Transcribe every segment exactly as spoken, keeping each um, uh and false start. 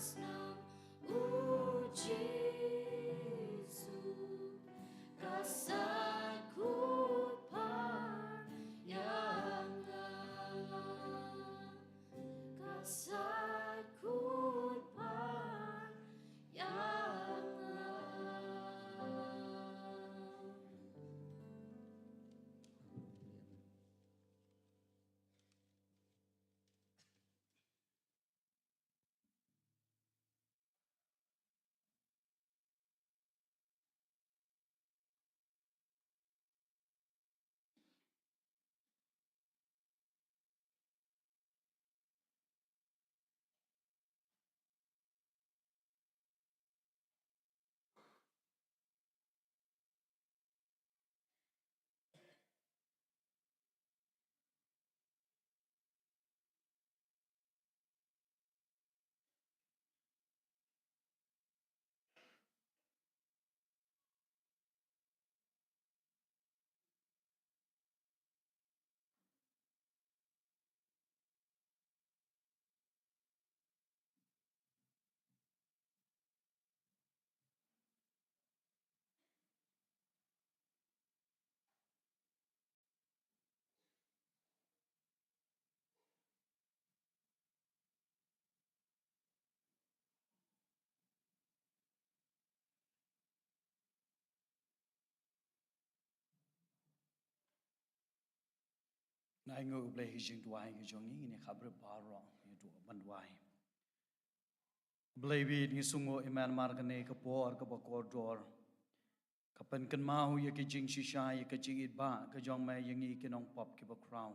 snam, u Jisu, ka sait kut par ïa nga, ka sait kut par ïa nga. Ngi ainguh ïa U Blei ha ka jingduwai ka jong ngi, ngin ïa khabriew baroh ïa u ban duwai. Blei bad ngi sngewnguh ïa me namar kane ka por kaba kordor, ka pynkynmaw ïa ka jingshisha, ïa ka jingitbah ka jong me ïa ngi ki nongpop kiba khraw.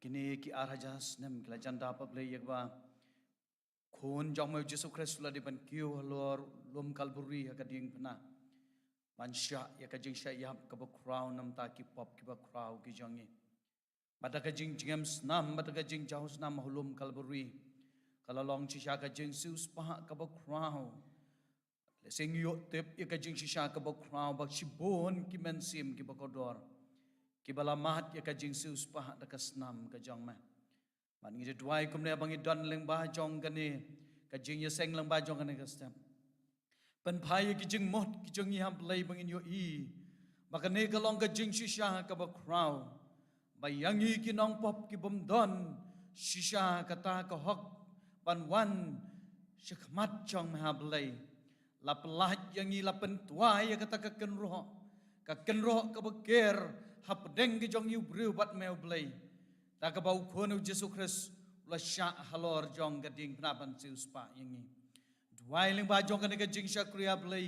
Kine ki ar hajar snem ki la jan dap, A Blei, ïa kaba Khun jong me U Jisu Khrist u la dei ban kiew halor lum Kalbari ha ka diengphna ban shah ïa ka jingshah ïap kaba khraw namar ki pop kiba khraw ki jong ngi. Bad da ka jingjngem snam, bad da ka jingjaw snam ha lum Kalbari, ka la long shisha ka jingsiewspah kaba khraw. Lehse ngi ïoh tip ïa ka jingshisha kaba khraw ba shibun ki mynsiem kiba kordor kiba la mad ïa ka jingsiewspah da ka snam ka jong me. Bad ngi da duwai kumne ba ngi don lyngba jong kane ka jingïaseng, lyngba jong kane ka step, pynphai ïa ki jingmut ki jong ngi, A Blei, ba ngin ïohi ba kane ka long ka jingshisha kaba khraw, ba ïa ngi ki nongpop ki bym don shisha kata ka hok ban wan sha khmat jong me, A Blei. La pyllait ïa ngi, la pyntwa ïa kata ka kynroh, ka kynroh kaba ker hapdeng ka jong ngi u briew bad me, A Blei, da kaba U Khun U Jisu Khrist u la shah halor jong ka diengphna ban siewspah ïa ngi. Duwai lyngba jong kane ka jingshakri, A Blei,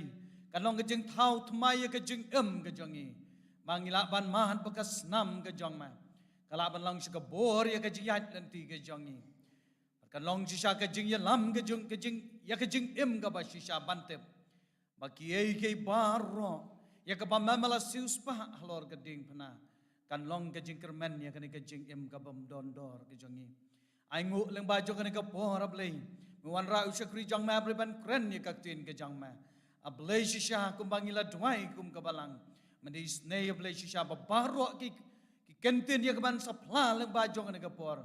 kan long ka jingthaw thymmai ïa ka jingim ka jong ngi, ba ngi lah ban mad ba ka snam ka jong me ka lah ban long sha ka bor ïa ka jingïaid lynti ka jong ngi. Kan long shisha ka jingïalam ka jong, ka jing, ïa ka jingim kaba shisha ban tip ba kiei kiei baroh ïa kaba me, me la siewspah halor ka diengphna kan long ka jingkyrmen ïa kane ka jingim kabym don dor ka jong ngi. Ainguh lyngba jong kane ka por, A Blei, me wanrah u shakri jong me, A Blei, ban kren ïa ka ktien ka jong me. A Blei, shisha kumba ngi la duwai kum ka Balang, men da isynei, A Blei, shisha ba baroh ki, ki kyntien ïa kaban sa phla lyngba jong kane ka por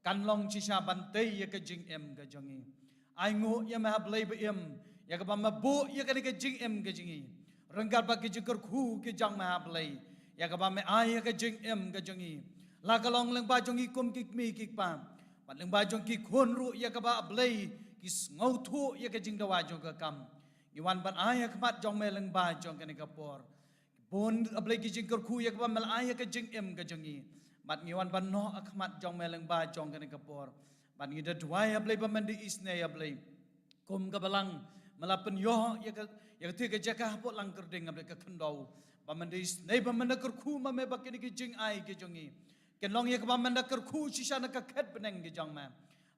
kan long shisha ban tei ïa ka jingim ka jong ngi. Ainguh ïa me, A Blei ba im, ïa kaba me buh ïa kane ka jingim ka jong ngi, ryngkat bad ki jingkyrkhu ki jong me, A Blei, ïa kaba me ai ïa ka jingim ka jong ngi, la ka long lyngba jong ngi kum ki kmie ki kpa, bad lyngba jong ki khun ruh, ïa kaba, A Blei, ki sngewthuh ïa ka jingdawa jong ka kam. Ngi wan ban ai ha khmat jong me lyngba jong kane ka por. Bun, A Blei, ki jingkyrkhu ïa kaba me la ai ïa ka jingim ka jong ngi, bad ngi wan ban noh ha khmat jong me lyngba jong kane ka por. Bad ngi da duwai, A Blei, ba men da isynei, A Blei, kum ka Balang me la pynïoh ïa ka, ïa kata ka jaka hapoh Langkyrding, A Blei, ka khyndew, ba men da isynei, ba men da kyrkhu ma me ba kine ki jingai ki jong ngi kin long ïa kaba men da kyrkhu shisha na ka khet bneng ka jong me,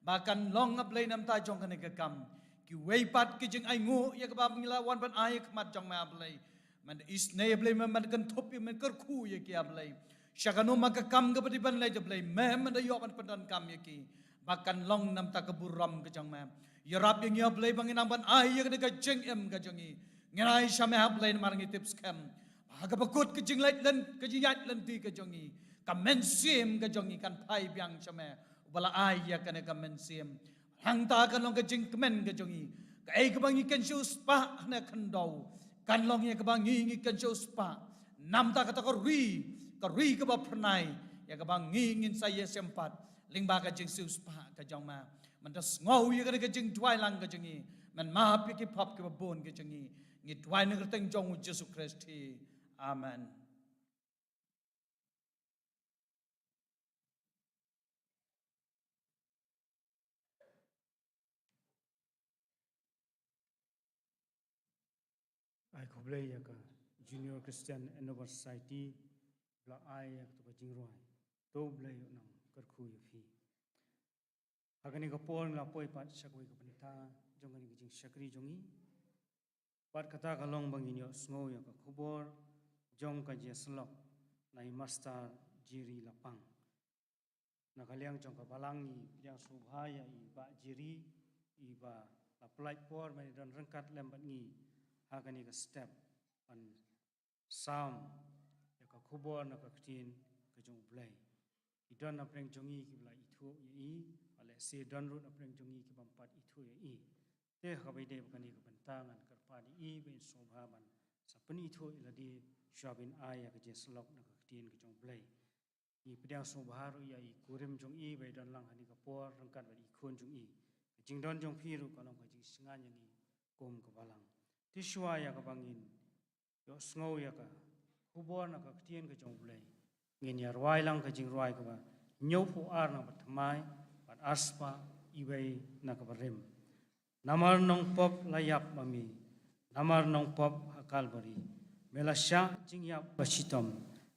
ba kan long, A Blei, namar jong kane ka kam kiwei pat ki jingainguh ïa kaba ngi la wan ban ai ha khmat jong me, A Blei, men da isynei, A Blei, men da kynthup ïa, men kyrkhu ïa ki, A Blei, sha kano ma ka kam kaba dei ban leit, A Blei, me men da ïoh ban pyndonkam ïa ki, ba kan long namar ka burom ka jong me. Ïarap ïa ngi, A Blei, ba ngin nang ban ai ïa kane ka jingim ka jong ngi, ngin ai sha me, A Blei, namar ngi tip skhem ba ha kaba kut ka jingleit lyn, ka jingïaid lynti ka jong ngi, ka mynsiem ka jong ngi kan phai biang sha me uba la ai ïa kane ka mynsiem. Hangta kan long ka jingkmen ka jong ngi. Kaei kaba ngi kynshah spah ne khyndew, kan long ïa kaba ngi ngi kynshah spah. Namar kata ka ri, ka ri kaba phyrnai, ïa kaba ngi ngin sa ïashem pat lyngba ka jingshah spah ka jong ma. Mynta sngew ïa kane ka jingduwai lang ka jong ngi. Men map ïa ki pop kiba bun ka jong ngi. Ngi duwai na ka kyrteng jong u Jisu Khrist hi. Amen. Ai khublei ïa ka Junior Christian Endeavour Society, ba la ai ïa kata ka jingrwai. To Blei u nang kyrkhu ïa phi. Ha kane ka por ngi la poi pat sha kawei ka bynta jong kane ka jingshakri jong ngi. Bad kata ka long ba ngin ïohsngew ïa ka khubor jong ka jingïasyllok na i Master Jerry Lapang. Na ka liang jong ka balang ngi pdiang sngewbha ïa i Bah Jerry, iba la pynlait por ban ïadon ryngkat lem bad ngi ha kane ka step ban sam ïa ka khubor na ka ktien ka jong U Blei. I don na pdeng jong ngi kiba la ithuh ïa i, bad lehse don ruh na pdeng jong ngi ki bym pat ithuh ïa i. Te ha kaba ïadei bad kane ka bynta ngan kyrpad ïa i ba in sngewbha ban sa pynithuh ïa lade shuwa ban ai ïa ka jingïasyllok na ka ktien ka jong U Blei. Ngi pdiang sngewbha ruh ïa i kurim jong i ba i don lang ha kane ka por ryngkat bad i khun jong i. Ka jingdon jong phi ruh ka long ka jingsngew ïa ngi kum ka balang. Te shuwa ïa kaba ngin ïohsngew ïa ka khubor na ka ktien ka jong U Blei, ngin ïa rwai lang ka jingrwai kaba hynñiewphew ar na kaba thymmai bad arspah iwei na kaba rim. Namar nongpop la ïap ma me, namar nongpop ha Kalbari, me la shah jingïap ba shitom,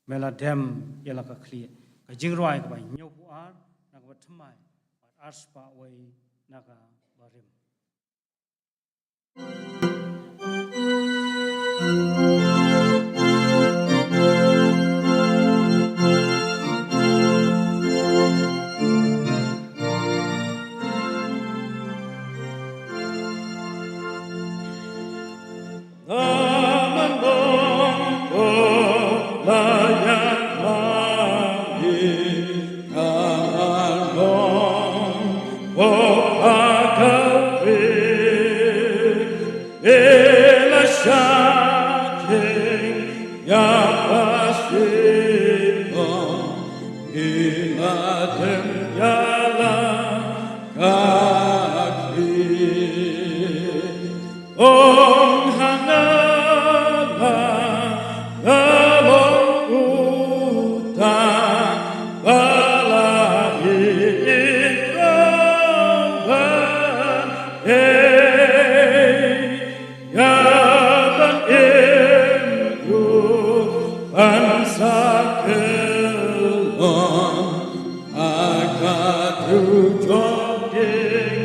me la dem ïa la ka khlieh. Ka jingrwai kaba hynñiewphew ar na kaba thymmai bad arspah wei na kaba rim. Ong hanga la ka long uta ba la i rawan ei. Ïa ban im ruh ban sa kyllon ha ka tu jong ding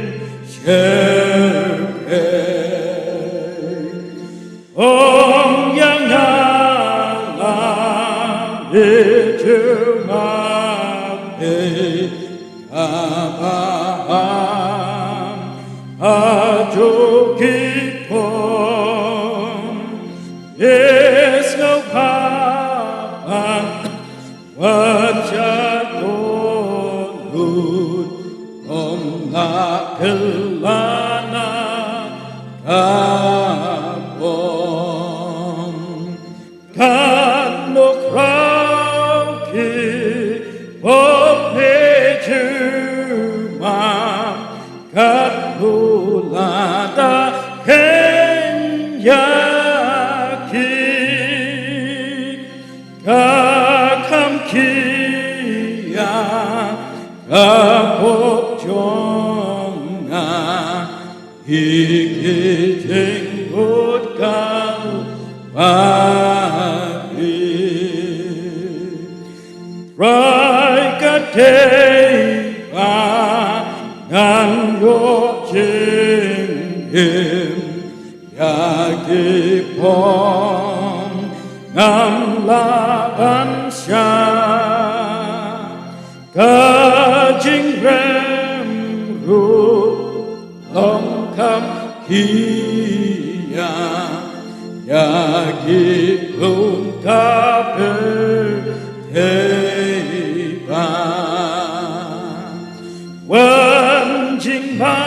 sher ei. Ong ïa nga la i jumap ei. Kaba ha jong ki khun, ïa sngewbha ban wan sha ko lut, ym lah kylla na ka bom. Katno khraw ki pop ne jumap, katno lada kheiñ ïa ki, ka kham khia ka pop jong nga. Hi ki jingmut Kalbari. Trai ka dei ba ngan ïoh jingim ïa ki pop ngam lah ban shah. Ka jingrem ruh long kham khia ïa ki lum ka pyrthei ba. Wan jingma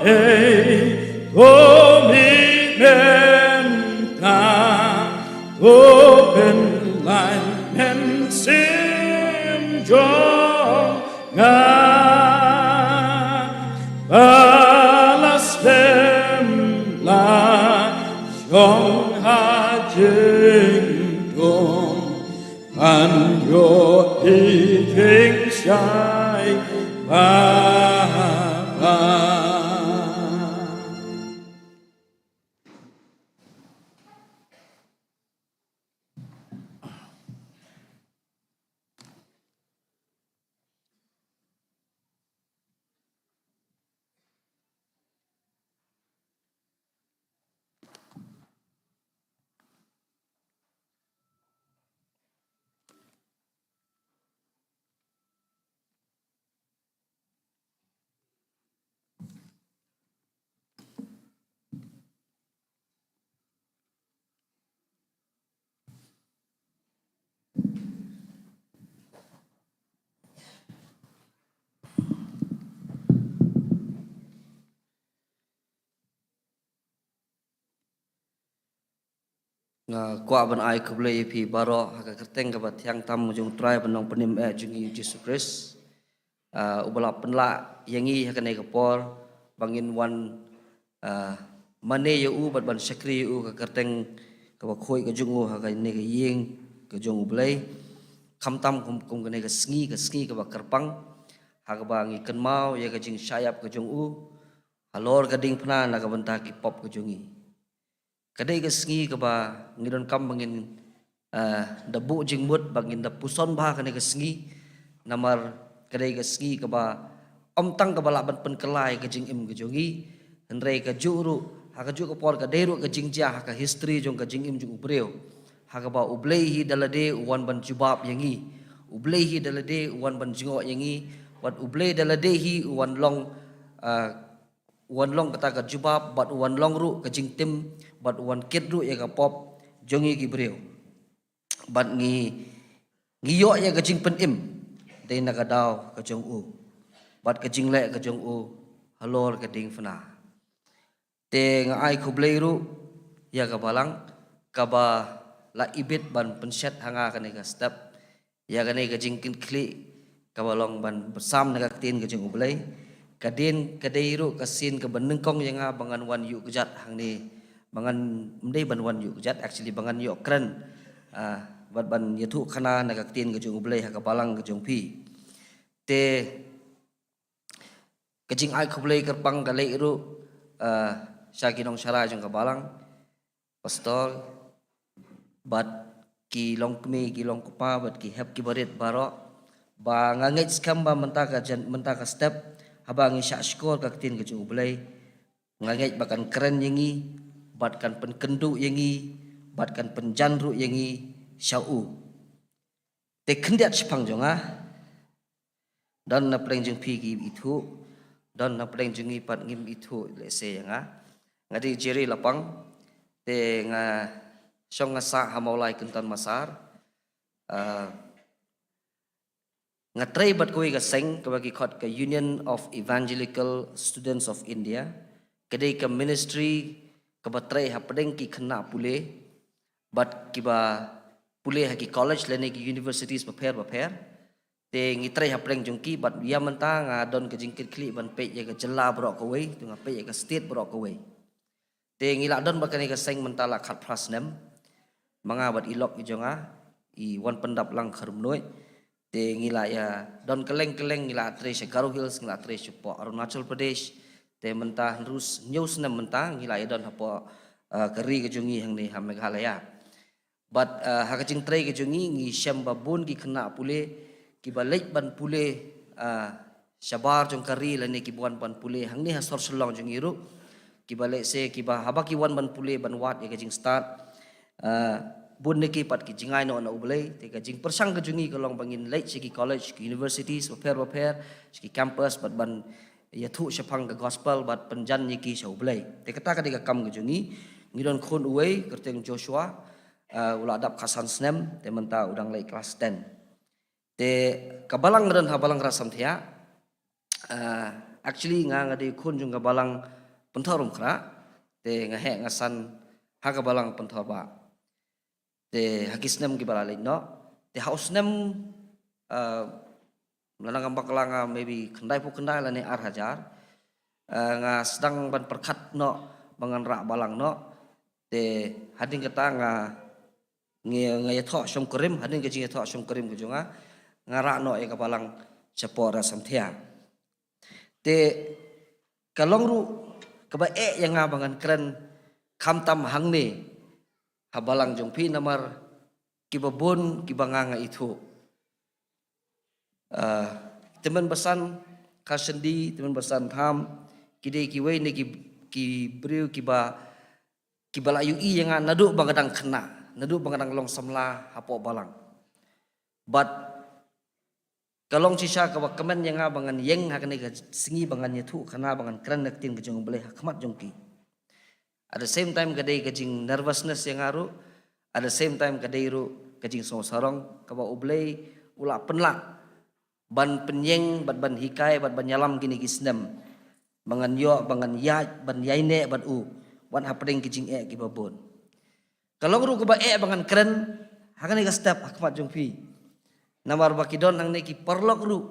Ei, to mih mynta, to pynlait mynsiem jong nga. Ba la slem la shong ha jingdum, ngan ïohi jingshai ba bha. Nga kwah ban ai khublei ïa phi baroh ha ka kyrteng kaba thiang tam jong U Trai bad U Nongpynim eh jong ngi U Jisu Khrist. Ah, uba la pynlah ïa ngi ha kane ka por ba ngin wan, ah, mane ïa u bad ban shakri ïa u ha ka kyrteng kaba khuid ka jong u ha kane ka ïing ka jong U Blei. Khamtam kum, kum kane ka sngi, ka sngi kaba kyrpang, ha kaba ngi kynmaw ïa ka jingshah ïap ka jong u halor ka diengphna na ka bynta ki pop ka jong ngi. Ka dei ka sngi kaba ngi donkam ba ngin, eh, da buh jingmut, ba ngin da puson bha kane ka sngi. Namar ka dei ka sngi kaba ym tang kaba lah ban pynkylla ïa ka jingim ka jong ngi, hynrei kajuh ruh, ha kajuh ka por ka dei ruh ka jingjia ha ka history jong ka jingim jong u briew, ha kaba U Blei hi da lade u wan ban jubab ïa ngi. U Blei hi da lade u wan ban jngoh ïa ngi, bad U Blei da lade hi u wan long, eh, u wan long kata ka jubab, bad u wan long ruh ka jingtim, bad u wan kit ruh ïa ka pop jong ngi ki briew. Bad ngi, ngi ïoh ïa ka jingpynim dei na ka daw ka jong u, bad ka jingleh ka jong u halor ka diengphna. Te nga ai khublei ruh ïa ka balang kaba la ibit ban pynshet ha nga kane ka step ïa kane ka jingkitkhlieh kaba long ban pyrshang na ka ktien ka jong U Blei. Ka dei, ka dei ruh ka sien kaba nyngkong ïa nga ba ngan wan ïuh kjat hangne, ba ngan, ym dei ban wan ïuh kjat, actually ba ngan ïoh kren, ah, bad ban ïathuh khana na ka ktien ka jong U Blei ha ka balang ka jong phi. Te ka jingai khublei kyrpang ka leit ruh, ah, sha ki nongshakri jong ka balang, pastor, bad ki longkmie, ki longkpa, bad ki hep ki barit baroh, ba nga ngeit skhem ba mynta ka jan, mynta ka step, haba ngi shah shkor ka ktien ka jong U Blei, nga ngeit ba kan kren ïa ngi, bad kan pynkynduh ïa ngi, bad kan pynjan ruh ïa ngi sha u. Te khyndiat shaphang jong nga, don na pdeng jong phi ki ithuh, don na pdeng jong ngi pat ngim ithuh lehse ïa nga. Nga dei Jerry Lapang, te nga shong nga sah ha Mawlai Kynton Massar. Ah, nga trei bad kawei ka seng kaba ki khot ka Union of Evangelical Students of India. Ka dei ka ministry kaba trei hapdeng ki khynnah pule, bad kiba pule ha ki college lane ki universities bapher bapher. Te ngi trei hapdeng jong ki, bad ïa mynta nga don ka jingkitkhlieh ban peit ïa ka jylla baroh kawei, te nga peit ïa ka state baroh kawei. Te ngi la don bad kane ka seng mynta la khatphra snem. Ma nga bad i lok i jong nga, i Wanpyndaplang Kharumnuid. Te ngi la ïa don kylleng kylleng, ngi la trei sha Garo Hills, ngi la trei shapoh Arunachal Pradesh. Te mynta hynriew s-, hynñiew snem mynta ngi la ïa don hapoh, eh, ka ri ka jong ngi hangne ha Meghalaya. Bad, eh, ha ka jingtrei ka jong ngi, ngi shem ba bun ki khynnah pule kiba leit ban pule, eh, shabar jong ka ri lane kiba wan ban pule hangne ha sor Shillong jong ngi ruh. Kiba lehse kiba haba ki wan ban pule ban wad ïa ka jingstad, eh, bun na ki pat ki jingai noh na U Blei. Te ka jingpyrshang ka jong ngi ka long ba ngin leit sha ki college, ki universities bapher bapher, sha ki campus, bad ban ïathuh shaphang ka gospel bad pynjan ïa ki sha U Blei. Te kata ka dei ka kam ka jong ngi. Ngi don khun uwei kyrteng Joshua, eh, u la dap khatsan snem, te mynta u dang leit klas ten. Te ka balang nga don ha Balang Rad Samthiah, eh, Actually nga nga dei khun jong ka balang Pynthorumkhrah. Te nga heh nga san ha ka balang Pynthorumkhrah. Te ha ki snem kiba la leit noh, te ha u snem, uh, lada ngam bakla nga maybe khyndai phew khyndai lane ar hajar, uh, nga sdang ban pyrkhat noh ba ngan rah balang noh. Te hadien kata nga, nga, nga ïathoh shongkurim, hadien ka jingïathoh shongkurim ka jong nga, nga rah noh ïa ka balang shapoh Riat Samthiang. Te ka long ruh kaba eh ïa nga ba ngan kren khamtam hangne ha balang jong phi namar kiba bun kiba nga nga ithuh. Ah, tymmen basan Kharshendi, tymmen basan Tham, ki dei kiwei na ki, ki briew kiba, kiba la ïohi ïa nga naduh ba nga dang khynnah, naduh ba nga dang long samla hapoh balang. But ka long shisha kaba kmen ïa nga ba ngan ïeng ha kane ka sngi ba ngan ïathuh khana ba ngan kren na ka ktien ka jong U Blei ha khmat jong ki. At the same time ka dei ka jing nervousness ïa nga ruh. At the same time ka dei ruh ka jingsngewsarong kaba U Blei u la pynlah ban pynïeng bad ban hikai bad ban ïalam kine ki snem. Ba ngan ïoh, ba ngan ïaid, ban ïaineh bad u wat hapdeng ki jingeh kiba bun. Ka long ruh kaba eh ba ngan kren ha kane ka step ha khmat jong phi. Namar ba ki don hangne ki paralok ruh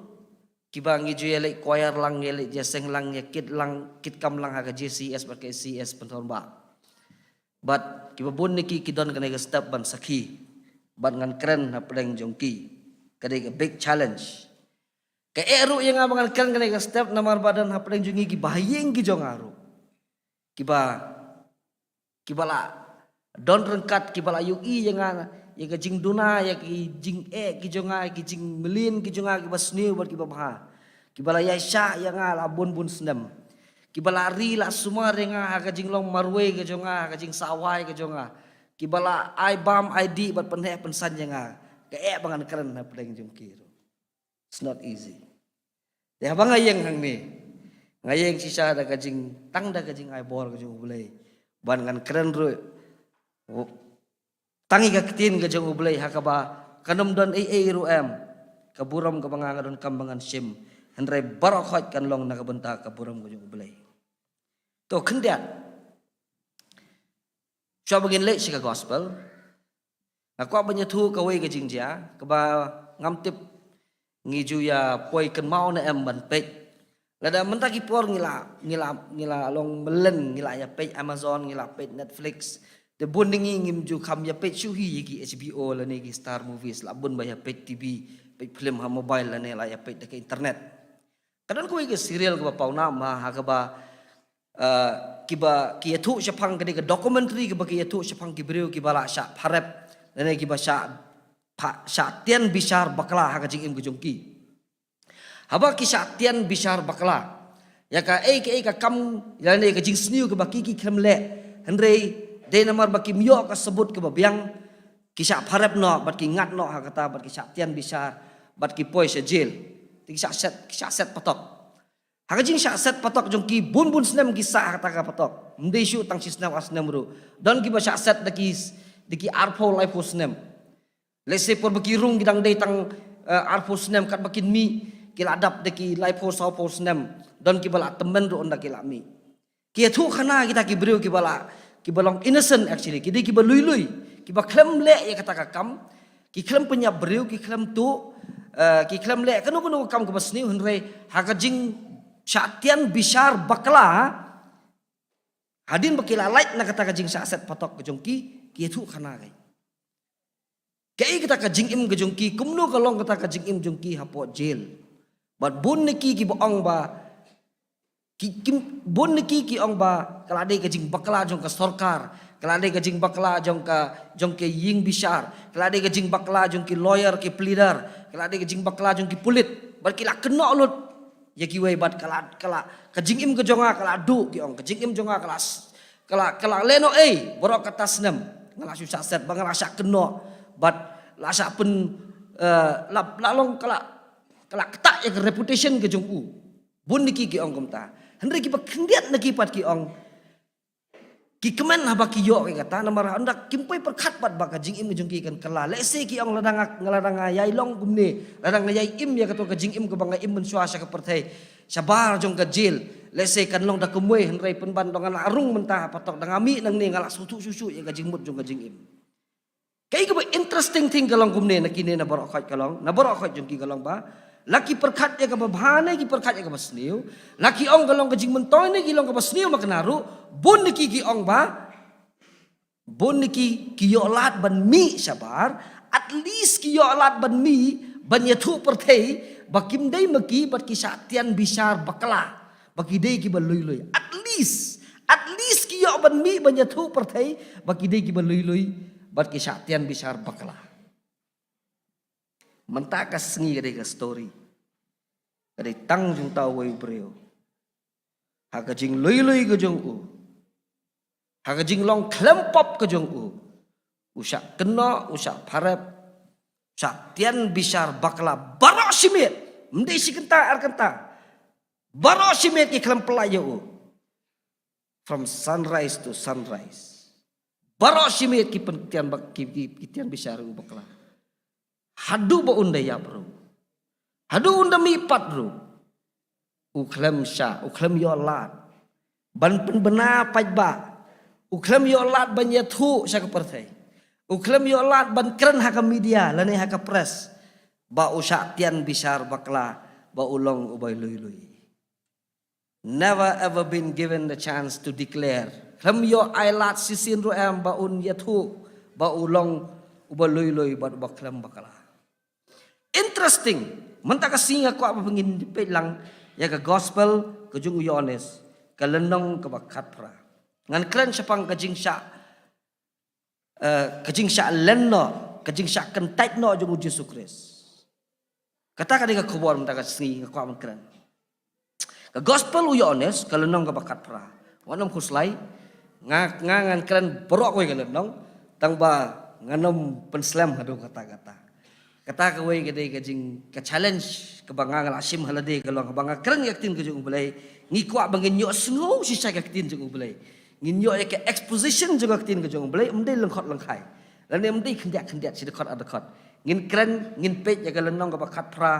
kiba ngi ju ïaleit choir lang, ïaleit jingïaseng lang, ïakit lang, kit kam lang ha ka J C S bad ka S C S Pynthorumkhrah. Bad kiba bun na ki ki don kane ka step ban sakhi bad ngan kren hapdeng jong ki. Ka dei ka big challenge. Ka eh ruh ïa nga ba ngan kren kane ka step namar ba don hapdeng jong ngi kiba ha ïing ki jong nga ruh kiba, kiba la don ryngkat, kiba la ïohi ïa nga, ïa ka jingduna, ïa ki jingeh ki jong nga, ïa ki jingmlien ki jong nga kiba sniew bad kiba bha. Kiba la ïaishah ïa nga la bun bun snem. Kiba la ri la sumar ïa nga ha ka jinglong marwei ka jong nga, ha ka jingsawai ka jong nga. Kiba la ai bam ai dih bad pynheh pynsan ïa nga. Ka eh ba ngan kren hapdeng jong ki ruh. It's not easy. Te haba nga ïeng hangne, nga ïeng shisha da ka jing, tang da ka jingai bor ka jong U Blei ban ngan kren ruh tang ïa ka ktien ka jong U Blei ha kaba kan ym don ei ei ruh em. Ka burom kaba nga nga donkam ba ngan shim, hynrei baroh khoit kan long na ka bynta ka burom ka jong U Blei. To khyndiat, shuwa ba ngin leit sha ka gospel, nga kwah ban ïathuh kawei ka jingjia kaba ngam tip ngi ju ïa poi kynmaw ne em ban peit. Lada mynta ki por ngi la, ngi la, ngi la long mlien, ngi la ïa peit Amazon, ngi la peit Netflix. Te bun na ngi ngim ju kham ïa peit shuh hi ïa ki H B O lane ki Star Movies, la bun ba ïa peit T V, peit film ha mobile lane la ïa peit da ka internet. Ka don kawei ka serial kaba pawnam ha, ha kaba, eh, kiba ki ïathuh shaphang, ka dei ka documentary kaba ki ïathuh shaphang ki briew kiba la shah pharep lane kiba shah pha-, shah tian bishar bakla ha ka jingim ka jong ki. Haba ki shah tian bishar bakla ïa kaei kaei ka kam lane ka jingsniew kaba ki, ki khlem leh, hynrei dei namar ba kim ïoh ka sabut kaba biang, ki shah pharep noh bad ki ngat noh ha kata bad ki shah tian bishar bad ki poi sha jail. Te ki shah set, ki shah set patok. Ha ka jingshah set patok jong ki, bun bun snem ki sah ha kata ka patok. Ym dei shuh tang shi snem ar snem ruh. Don kiba shah set da ki, da ki arphew laiphew snem. Let's say por ba ki rung ki dang dei tang, eh, arphew snem, katba kin mih ki la dap da ki laiphew sawphew snem. Don kiba la tymmen ruh ynda ki la mih. Ki ïathuh khana kita ki briew kiba la, kiba long innocent actually, ki dei kiba lui lui, kiba khlem leh ïa kata ka kam, ki khlem pynïap briew, ki khlem tuh, eh, ki khlem leh kano kano ka kam kaba sniew, hynrei ha ka jingshah tian bishar bakla, hadien ba ki la lait na kata ka jingshah set patok ka jong ki, ki ïathuh khana ka. Kaei kata ka jingim ka jong ki, kumno ka long kata ka jingim jong ki hapoh jail. Bad bun na ki kiba ong ba, ki, ki, bun na ki ki ong ba ka la dei ka jingbakla jong ka sorkar, ka la dei ka jingbakla jong ka, jong ka ïing bishar, ka la dei ka jingbakla jong ki lawyer, ki pleader, ka la dei ka jingbakla jong ki pulit. Bad ki la kynnoh lut ïa kiwei bad ka la, ka la, ka jingim ka jong nga ka la duh, ki ong, ka jingim jong nga ka la s-, ka la, ka la lehnohei baroh kata snem. Nga la shu shah set bad nga la shah kynnoh bad la shah pyn, eh, la, la long ka la, ka la ktah ïa ka reputation ka jong u. Bun na ki ki ong kumta. Hynrei kiba khyndiat na ki pat ki ong, ki kmen haba ki ïoh ïa kata, namar ynda kim poi pyrkhat pat ba ka jingim ka jong ki kan kylla. Let's say ki ong, lada nga, lada nga ïai long kumne, lada nga ïai im ïa kato ka jingim kaba nga im mynshuwa sha ka pyrthei, shabar jong ka jail. Lehse kan long da kumwei, hynrei pynban dang nga la rung mynta, patok dang nga mih nangne nga la sngewthuh shuh shuh ïa ka jingmut jong ka jingim. Kaei kaba interesting thing ka long kumne, na kine na baroh khoit ka long, na baroh khoit jong ki ka long ba la ki pyrkhat ïa kaba bha ne ki pyrkhat ïa kaba sniew, la ki ong ka long ka jingmyntoi ne ki long kaba sniew, ma kane ruh bun na ki ki ong ba bun na ki ki ïoh lad ban mih shabar, at least ki ïoh lad ban mih ban ïathuh pyrthei ba kim dei ma ki bad ki shah tian bishar bakla, ba ki dei kiba lui lui. At least, at least ki ïoh ban mih ban ïathuh pyrthei ba ki dei kiba lui lui bad ki shah tian bishar bakla. Mynta ka sngi ka dei ka story, ka dei tang jong uta uwei u briew. Ha ka jinglui lui ka jong u, ha ka jinglong khlem pop ka jong u, u shah kynnoh, u shah pharep, u shah tian bishar bakla baroh shi miet. Ym dei shi kynta ar kynta, baroh shi miet ki khlem pynlait ïa u. From sunrise to sunrise, baroh shi miet ki pyntian bak-, ki, ki, ki tian bishar u bakla. Haduh ba un da ïap ruh, haduh un da mihpat ruh, u khlem shah, u khlem ïoh lad ban pynbna paidbah, u khlem ïoh lad ban ïathuh sha ka pyrthei, u khlem ïoh lad ban kren ha ka media lane ha ka press ba u shah tian bishar bakla, ba u long uba lui lui. Never ever been given the chance to declare. Khlem ïoh ai lad shisien ruh em ba un ïathuh ba u long uba lui lui bad uba khlem bakla. Interesting. Mynta ka sngi nga kwah ba ngin peit lang ïa ka gospel ka jong u Ïoannis, ka lynnong kaba khatphra. Ngan kren shaphang ka jingshah, eh, ka jingshah len noh, ka jingshah kyntait noh jong u Jisu Khrist. Kata ka dei ka khubor mynta ka sngi nga kwah ban kren. Ka gospel u Ïoannis, ka lynnong kaba khatphra. Wat nym khuslai, nga, nga ngan kren baroh kawei ka lynnong, tang ba ngan nym pynslem haduh katta katta. Kata kawei ka dei ka jing, ka challenge kaba nga, nga la shim ha lade ka long, haba nga kren ïa ka ktien ka jong u Blei, ngi kwah ba ngin ïohsngew shisha ïa ka ktien jong u Blei. Ngin ïoh ïa ka exposition jong ka ktien ka jong u Blei, ym dei lyngkhot lyngkhai, lane ym dei khyndiat khyndiat, shi dkhot ar dkhot. Ngin kren, ngin peit ïa ka lynnong kaba khatphra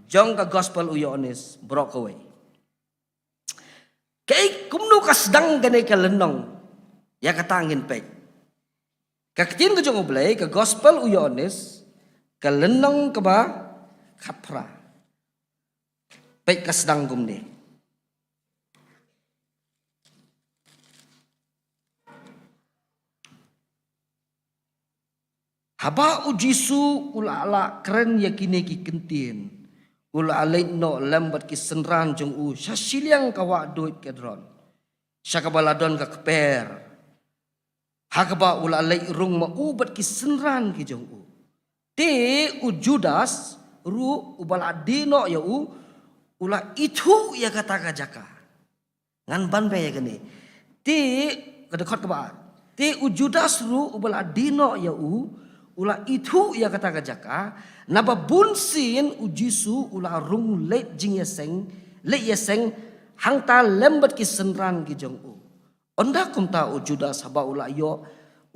jong ka gospel u Ïoannis baroh kawei. Kaei, kumno ka sdang kane ka lynnong, ïa kata ngin peit. Ka ktien ka jong u Blei, ka gospel u Ïoannis, ka lynnong kaba khatphra. Peit ka sdang kumne. Haba u Jisu u la lah kren ïa kine ki kyntien, u la leit noh lem bad ki synran jong u sha shiliang ka wah duid Kedron, sha kaba la don ka kper, ha kaba u la leit rung ma u bad ki synran ki jong u. Te u Judas ruh uba la die noh ïa u, u la ithuh ïa kata ka jaka. Ngan ban beh ïa kane. Te, ka dkhot kaba ar. Te u Judas ruh uba la die noh ïa u, u la ithuh ïa kata ka jaka, naba bunsien u Jisu u la rung leit jingïaseng, leit ïaseng hangta lem bad ki synran ki jong u. Ynda kumta u Judas haba u la ïoh,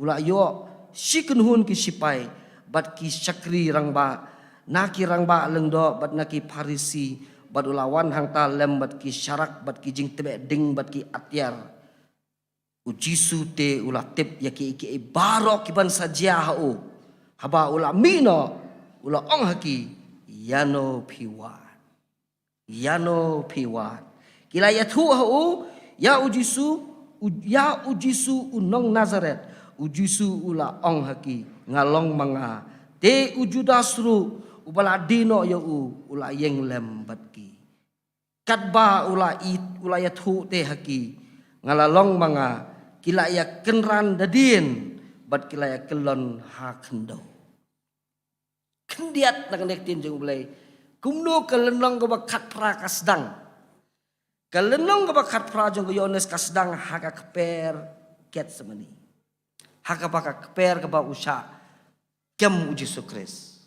u la ïoh shi kynhun ki shipai bad ki shakri rangbah, na ki rangbah lyngdoh bad na ki Pharisi, bad u la wan hangta lem bad ki sharak bad ki jingtbeh ding bad ki atiar. U Jisu te u la tip ïa kiei kiei baroh kiban sa jia ha u. Haba u la mih noh, u la ong ha ki, ïano phi wad. Ïano phi wad. Ki la ïathuh ha u, ïa u Jisu, u, ïa u Jisu u nong Nasaret. U Jisu u la ong ha ki, nga long ma nga. Te u Judas ruh, uba la die noh ïa u, u la ïeng lem bad ki. Katba u la i, u la ïathuh te ha ki, nga la long ma nga, ki la ïa kynran da dien, bad ki la ïa kyllon ha khyndew. Khyndiat na kane ka ktien jong u Blei. Kumno ka lynnong kaba khatphra ka sdang. Ka lynnong kaba khatphra jong u Ïoannis ka sdang ha ka kper Gethsemane. Ha kaba ka kper kaba u shah kem u Jisu Khrist.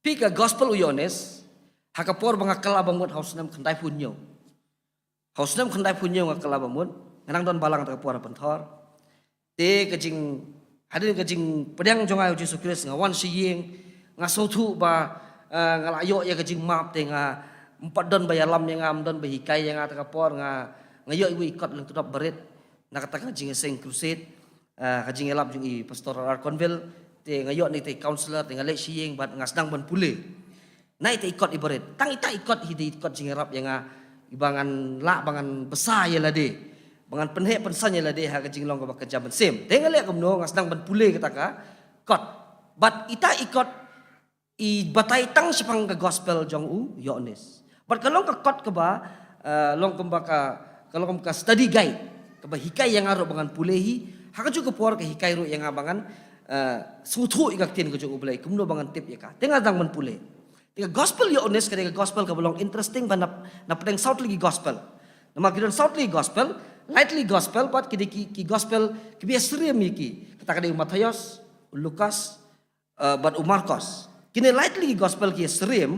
Phi, ka gospel u Ïoannis, ha ka por ba nga kylla ba mut ha u snem khyndaiphew hynñiew. Ha u snem khyndaiphew hynñiew nga kylla ba mut, nga nang don balang ha ka por ha Pynthor. Te ka jing, hadien ka jingpdiang jong nga ïa u Jisu Khrist, nga wan sha ïing, nga sngewthuh ba, eh, nga la ïoh ïa ka jingmap, te nga, Ym pat don ba ïalam ïa nga, ym don ba hikai ïa nga, ta ka por nga, nga ïoh iwei i kot lyngkdop barit na kata ka jingïaseng crusade, ah, ka jingïalap jong i Pastor R. R. Conville. Te nga ïoh na ita i counselor, te nga leit sha ïing bad nga sdang ban pule na ita i kot ibarit. Tang ita i kot hi dei i kot jingïarap ïa nga, iba ngan lah ba ngan bsa ïa lade, ba ngan pynheh pynsan ïa lade ha ka jinglong kaba kynja mynsiem. Te nga leh kumno, nga sdang ban pule kata ka kot. Bad ita i kot i batai tang shaphang ka gospel jong u Ïoannis. Bad ka long ka kot kaba, eh, long kumba ka, ka long kumba ka study guide kaba hikai ïa nga ruh ba ngan pule hi. Ha kajuh ka por ka hikai ruh ïa nga ba ngan, eh, sngewthuh ïa ka ktien ka jong U Blei, kumno ba ngan tip ïa ka. Te nga sdang ban pule. Te ka gospel Ïoannis ka dei ka gospel kaba long interesting ba na, na pdeng saw tylli ki gospel. Namar ki don saw tylli ki gospel, lai tylli ki gospel, bad ki dei ki, ki gospel kiba ïasyriem ïa ki. Kata ka dei u Mathaios, u Lukas, eh, bad u Markos. Kine lai tylli ki gospel ki ïasyriem,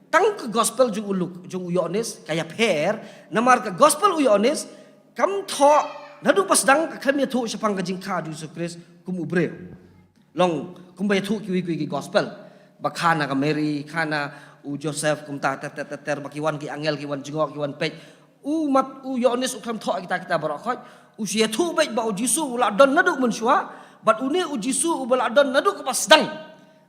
tang ka gospel jong u Luk, jong u Ïoannis ka ïapher, namar ka gospel u Ïoannis kam thoh naduh ba sdang, ka khlem ïathuh shaphang ka jingkha jong u Jisu Khrist kum u briew. Long kumba ïathuh kiwei kiwei ki gospel, ba kha na ka Mary, kha na u Joseph, kumta ter ter ter ter, ba ki wan ki angel, ki wan jngoh, ki wan peit. U Mat, u Ïoannis u khlem thoh kita kita baroh khoit. U shu ïathuh beit ba u Jisu u la don naduh mynshuwa, bad une u Jisu uba la don naduh kaba sdang,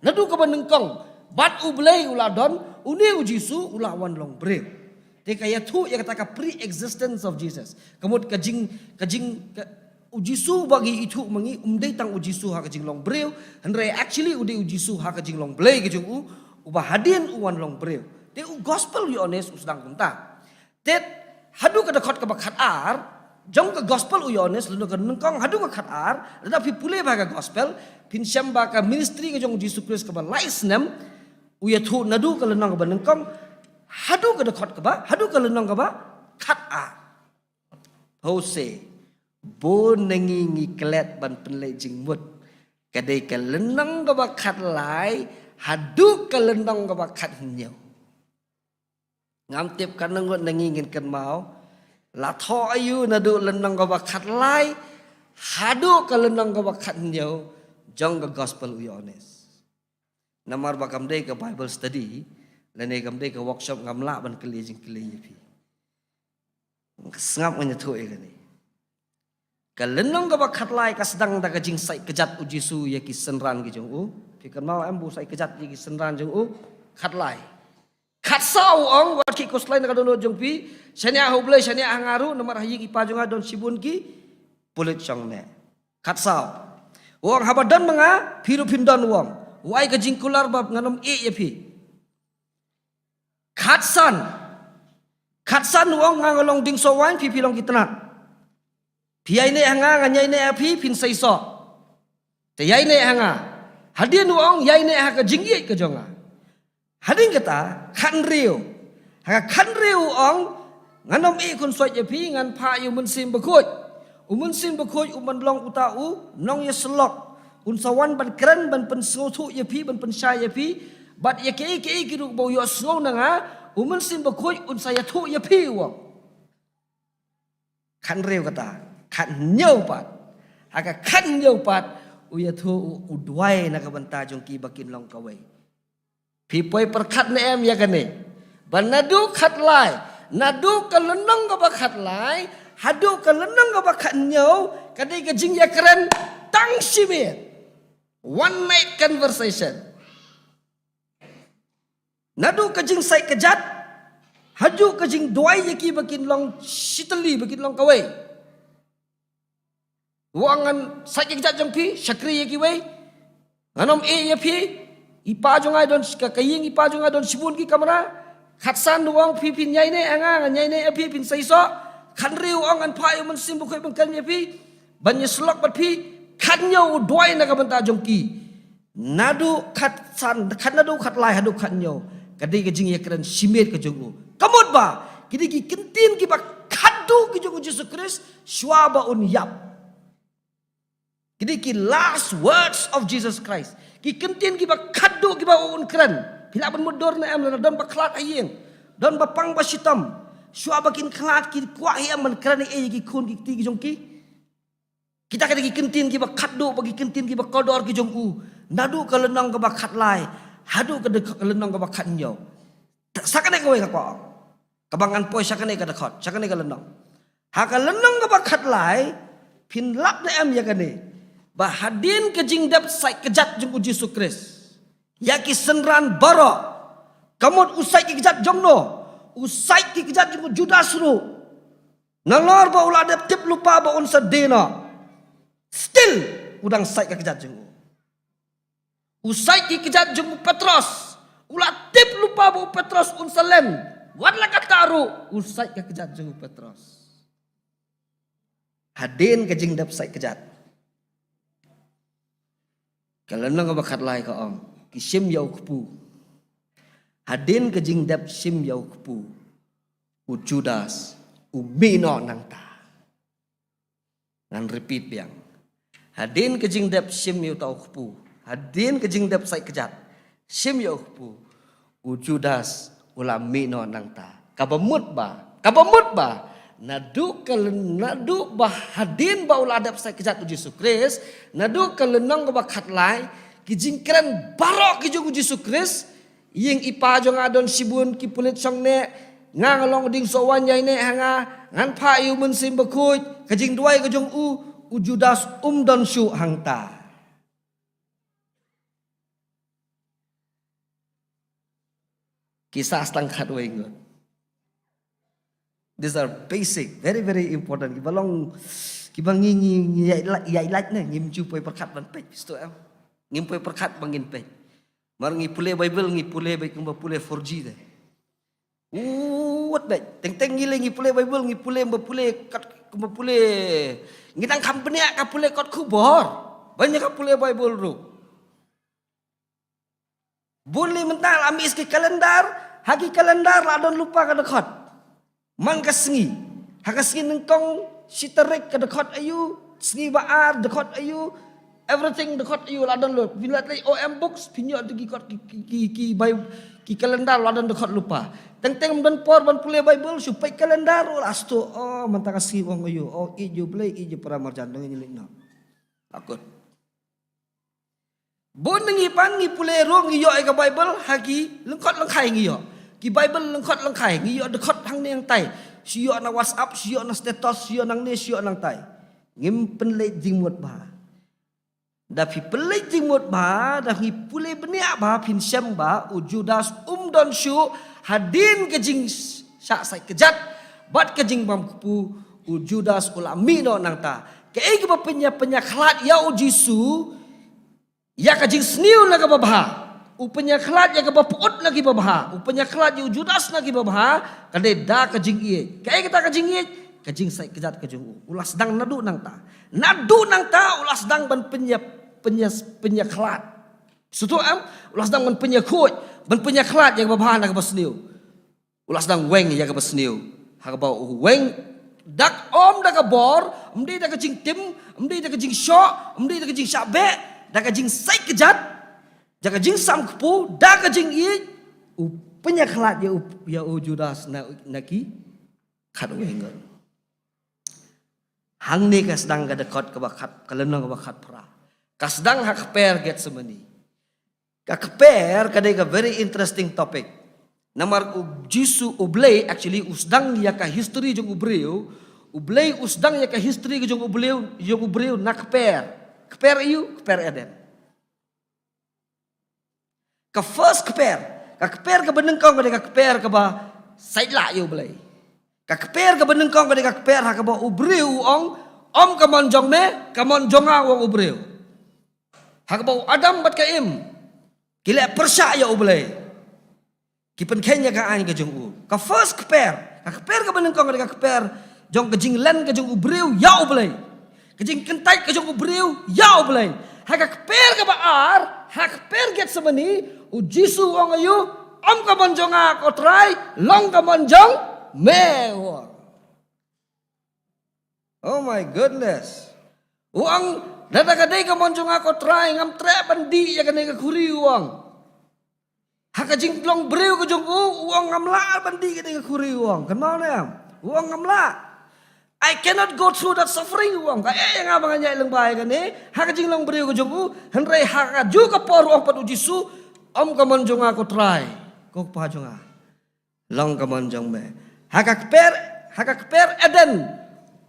naduh kaba nyngkong, bad U Blei u la don, une u Jisu u la wan long briew. Te ka ïathuh ïa kata ka pre-existence of Jesus. Ka mut ka jing, ka jing, ka, u Jisu ba ngi ithuh ma ngi um dei tang u Jisu ha ka jinglong briew, hynrei actually u dei u Jisu ha ka jinglong Blei ka jong u, uba hadien u wan long briew. Te u gospel Ïoannis u sdang kumta. Te haduh ka dkhot kaba khatar jong ka gospel u Ïoannis, lynnong ka nyngkong haduh ka khatar, lada phi pule bha ka gospel, phin shem ba ka ministry ka jong u Jisu Khrist kaba lai snem, u ïathuh naduh ka lynnong kaba nyngkong haduh ka dkhot kaba, haduh ka lynnong kaba khatar. Hose, bun na ngi ngi klet ban pynleit jingmut. Ka dei ka lynnong kaba khatlai haduh ka lynnong kaba khathynñiew. Ngam tip katno ngut na ngi ngin kynmaw. La thoh aïu naduh lynnong kaba khatlai haduh ka lynnong kaba khathynñiew jong ka gospel u Ïoannis. Namar ba kam dei ka Bible study, lane kam dei ka workshop, ngam lah ban kylli jingkylli ïa phi. Sngap, ngan ïathuh ïa kane. Ka lynnong kaba khatlai ka sdang da ka jingsaid kjat u Jisu ïa ki synran ki jong u. Phi kynmaw em, ba u said kjat ïa ki synran jong u? Khatlai. Khatsaw u ong, wat khih khuslai na ka dohnud jong phi, shaniah ha U Blei, shaniah ha nga ruh, namar ha ïing i Pa jong nga don shibun ki pulit shongneh. Khatsaw. U ong, haba don ma nga, phi ruh phin don, u ong. U ai ka jingkular ba ngan ym ïeh ïa phi. Khatsan. Khatsan u ong, nga nga long dieng soh waiñ, phi phi long ki tnat. Phi ïaineh ha nga, ngan ïaineh ha phi, phin seisoh. Te ïaineh ha nga. Hadien u ong, ïaineh ha ka jingïeit ka jong nga. Hadien kata, khathynriew. Ha ka khathynriew u ong, ngan ym ïeh khunswait ïa phi, ngan phah ïa u Mynsiem Bakhuid. U Mynsiem Bakhuid un ban long uta u nongïasyllok. Un sa wan ban kren, ban pynsngewthuh ïa phi, ban pynshai ïa phi. Bad ïa kiei kiei ki ruh ba u ïohsngew na nga, u Mynsiem Bakhuid un sa ïathuh ïa phi, u ong. Khathynriew kata, khathynñiew pat. Ha ka khathynñiew pat, u ïathuh, u, u duwai na ka bynta jong ki ba kin long kawei. Phi poi pyrkhat ne em ïa kane? Ba naduh khatlai, naduh ka lynnong kaba khatlai haduh ka lynnong kaba khathynñiew, ka dei ka jingïakren tang shi miet. One night conversation. Naduh ka jingsaid kjat haduh ka jingduwai ïa ki ba kin long shi tylli, ba kin long kawei. U ong, ngan said ïa ki kjat jong phi, shakri ïa kiwei. Ngan ym ïeh ïa phi. I Pa jong nga don, ka, ka ïing i Pa jong nga don shibun ki kamra. Khatsan u ong, phi phin ïaineh ha nga, ngan ïaineh ha phi, phin seisoh. Khathynriew u ong, ngan phah ïa u Mynsiem Bakhuid ban kren ïa phi, ban ïasyllok bad phi. Khathynñiew u duwai na ka bynta jong ki. Naduh khatsan, khat, naduh khatlai haduh khathynñiew, ka dei ka jingïakren shi miet ka jong u. Ka mut ba ki dei ki kyntien kiba khatduh ki jong u Jisu Khrist shuwa ba un ïap. Ki dei ki last words of Jesus Christ. Ki kyntien kiba khatduh kiba un kren. Phi lah ban mutdur ne em, lada don ba khlad ha ïing, don ba pang ba shitom, shuwa ba kin khlad, ki kwah hi em ban kren ei ei ïa ki khun ki kti ki jong ki? Kita ki dei ki kyntien kiba khatduh bad ki kyntien kiba kordor ki jong u. Naduh ka lynnong kaba khatlai haduh ka dei ka lynnong kaba khathynñiew. Sa kane kawei nga kwah ong. Kaba ngan poi sha kane ka dkhot, sha kane ka lynnong. Ha ka lynnong kaba khatlai, phin lap ne em ïa kane. Ba hadien ka jingdep sait kjat jong u Jisu Khrist. Ïa ki synran baroh. Ka mut u sait ki kjat jong no. U sait ki kjat jong u Judas ruh. Nalor ba u la dep tip lypa ba un sa die noh. Still, u dang sait ka kjat jong u. U sait ki kjat jong u Petros. U la tip lypa ba u Petros un sa len. Wat la katta ruh, u sait ka kjat jong u Petros. Hadien ka jingdep sait kjat. Ka lynnong kaba khatlai ka ong. Ki shim ïa u kpu. Hadien ka jingdep shim ïa u kpu. U Judas. U mih noh nangta. Ngan repeat biang. Hadien ka jingdep shim ïa uta u kpu. Hadien ka jingdep sait kjat. Shim ïa u kpu. U Judas u la mih noh nangta. Kaba mut ba. Kaba mut ba. Naduh ka lyn-, naduh ba hadien ba u la dep sait kjat u Jisu Khrist. Naduh ka lynnong kaba khatlai. Ki jingkren baroh ki jong u Jisu Khrist. Ïing i pa jong nga don shibun ki pulit shong neh, nga nga long ding soh wan ïaineh ha nga, ngan phah ïa u Mynsiem Bakhuid, ka jingduwai ka jong u, u Judas um don shuh hangta. Ki sah tang khatwei ngut. These are basic, very, very important. Kiba long, kiba ngi, ngi, ngi ïai la-, ïai lait ne, ngim ju poi pyrkhat ban peit, pistu em. Ngim poi pyrkhat ban ngin peit. Mar ngi pule Bible, ngi pule beit kumba pule four G te. Uwat beit. Teng teng ngi leh ngi pule Bible, ngi pule kumba pule kat, kumba pule. Ngi dang kham bniah ka pule kot khubor. Ban ïa ka pule Bible ruh. Bun lei mynta la mih ki kalendar, ha ki kalendar la don lypa ka dkhot. Man ka sngi. Ha ka sngi nyngkong shi tarik ka dkhot aïu, sngi ba ar dkhot aïu, everything dkhot aïu la don lut. Phin leit leit O M Books, phin ïoh ki kot ki, ki, ki, ki, bai-, ki kalendar la don dkhot lypa. Teng teng don por ban pule Bible, shu peit kalendar, oh, la sdang, oh, mynta ka sngi ong aïu, oh, ïeit ïa u Blei, ïeit ïa u para marjan, dang ïa leit noh. Takut. Bun na ngi pan ngi pule ruh ngi ïoh ïa ka Bible ha ki lyngkhot lyngkhai ngi ïoh. Ki Bible lyngkhot lyngkhai ngi ïoh dkhot hangne hangtai. Shu ïoh na WhatsApp, shu ïoh na status, shu ïoh nangne, shu ïoh nangtai. Ngim pynleit jingmut bha. Da phi pynleit jingmut bha, da ngi pule bniah bha, phin shem ba u Judas um don shuh hadien ka jingshah sait kjat bad ka jingbam kpu, u Judas u la mih noh nangta. Kaei kaba pynïa, pynïakhlad ïa u Jisu, ïa ka jingsniew na kaba bha. U pynïakhlad ïa kaba pyut na kiba bha. U pynïakhlad ïa u Judas na kiba bha. Ka dei da ka jingïeit. Kaei kata ka jingïeit? Ka jingsait kjat ka jong u. U la sdang naduh nangta. Naduh nangta u la sdang ban pynïa, pynïa, pynïakhlad. Shuh em, u la sdang ban pynïakhuid, ban pynïakhlad ïa kaba bha na kaba sniew. U la sdang weng ïa kaba sniew. Ha kaba u weng da ka, ym da ka bor, ym dei da ka jingtim, ym dei da ka jingshoh, ym dei da ka jingshah beh, da ka jingsait kjat, da ka jingsam kpu, da ka jingïeit, u pynïakhlad ïa u, ïa u Judas na, na ki khatwei ngut. Hangne ka sdang ka dkhot kaba khat, ka lynnong kaba khatphra. Ka sdang ha kper Getsemani. Ka kper ka dei ka very interesting topic. Namar u Jisu u Blei actually u sdang ïa ka history jong u briew, u Blei u sdang ïa ka history ka jong u briew, jong u briew na kper. Kper aïu? Kper Eden. Ka first kper, ka kper kaba nyngkong ka dei ka kper kaba sait lah ïa u Blei. Ka kper kaba nyngkong ka dei ka kper ha kaba u briew u ong, ym ka mon jong me, ka mon jong nga, u ong u briew. Ha kaba u Adam bad ka Im ki leh pyrshah ïa u Blei. Ki pynkheiñ ïa ka aiñ ka jong u. Ka first kper, ka kper kaba nyngkong ka dei ka kper jong ka jinglen ka jong u briew ïa u Blei. Ka jingkyntait ka jong u briew ïa u Blei. Ha ka kper kaba ar, ha kper Getsemani, u Jisu u ong aïu, ym ka mon jong nga ko Trai, long ka mon jong me, u ong. Oh my goodness. U ong, lada ka dei ka mon jong nga ko Trai, ngam treh ban dih ïa kane ka khuri, u ong. Ha ka jinglong briew ka jong u, u ong ngam lah ban dih ïa kane ka khuri, u ong. Kynmaw ne em? U ong ngam lah. I cannot go through that suffering, u ong. Ka eh ïa nga ba ngan ïaid lyngba ïa kane, ha ka jinglong briew ka jong u, hynrei ha kajuh ka por u ong pat u Jisu, ym ka mon jong nga ko Trai, ko Kpa jong nga. Long ka mon jong me. Ha ka kper, ha ka kper Eden,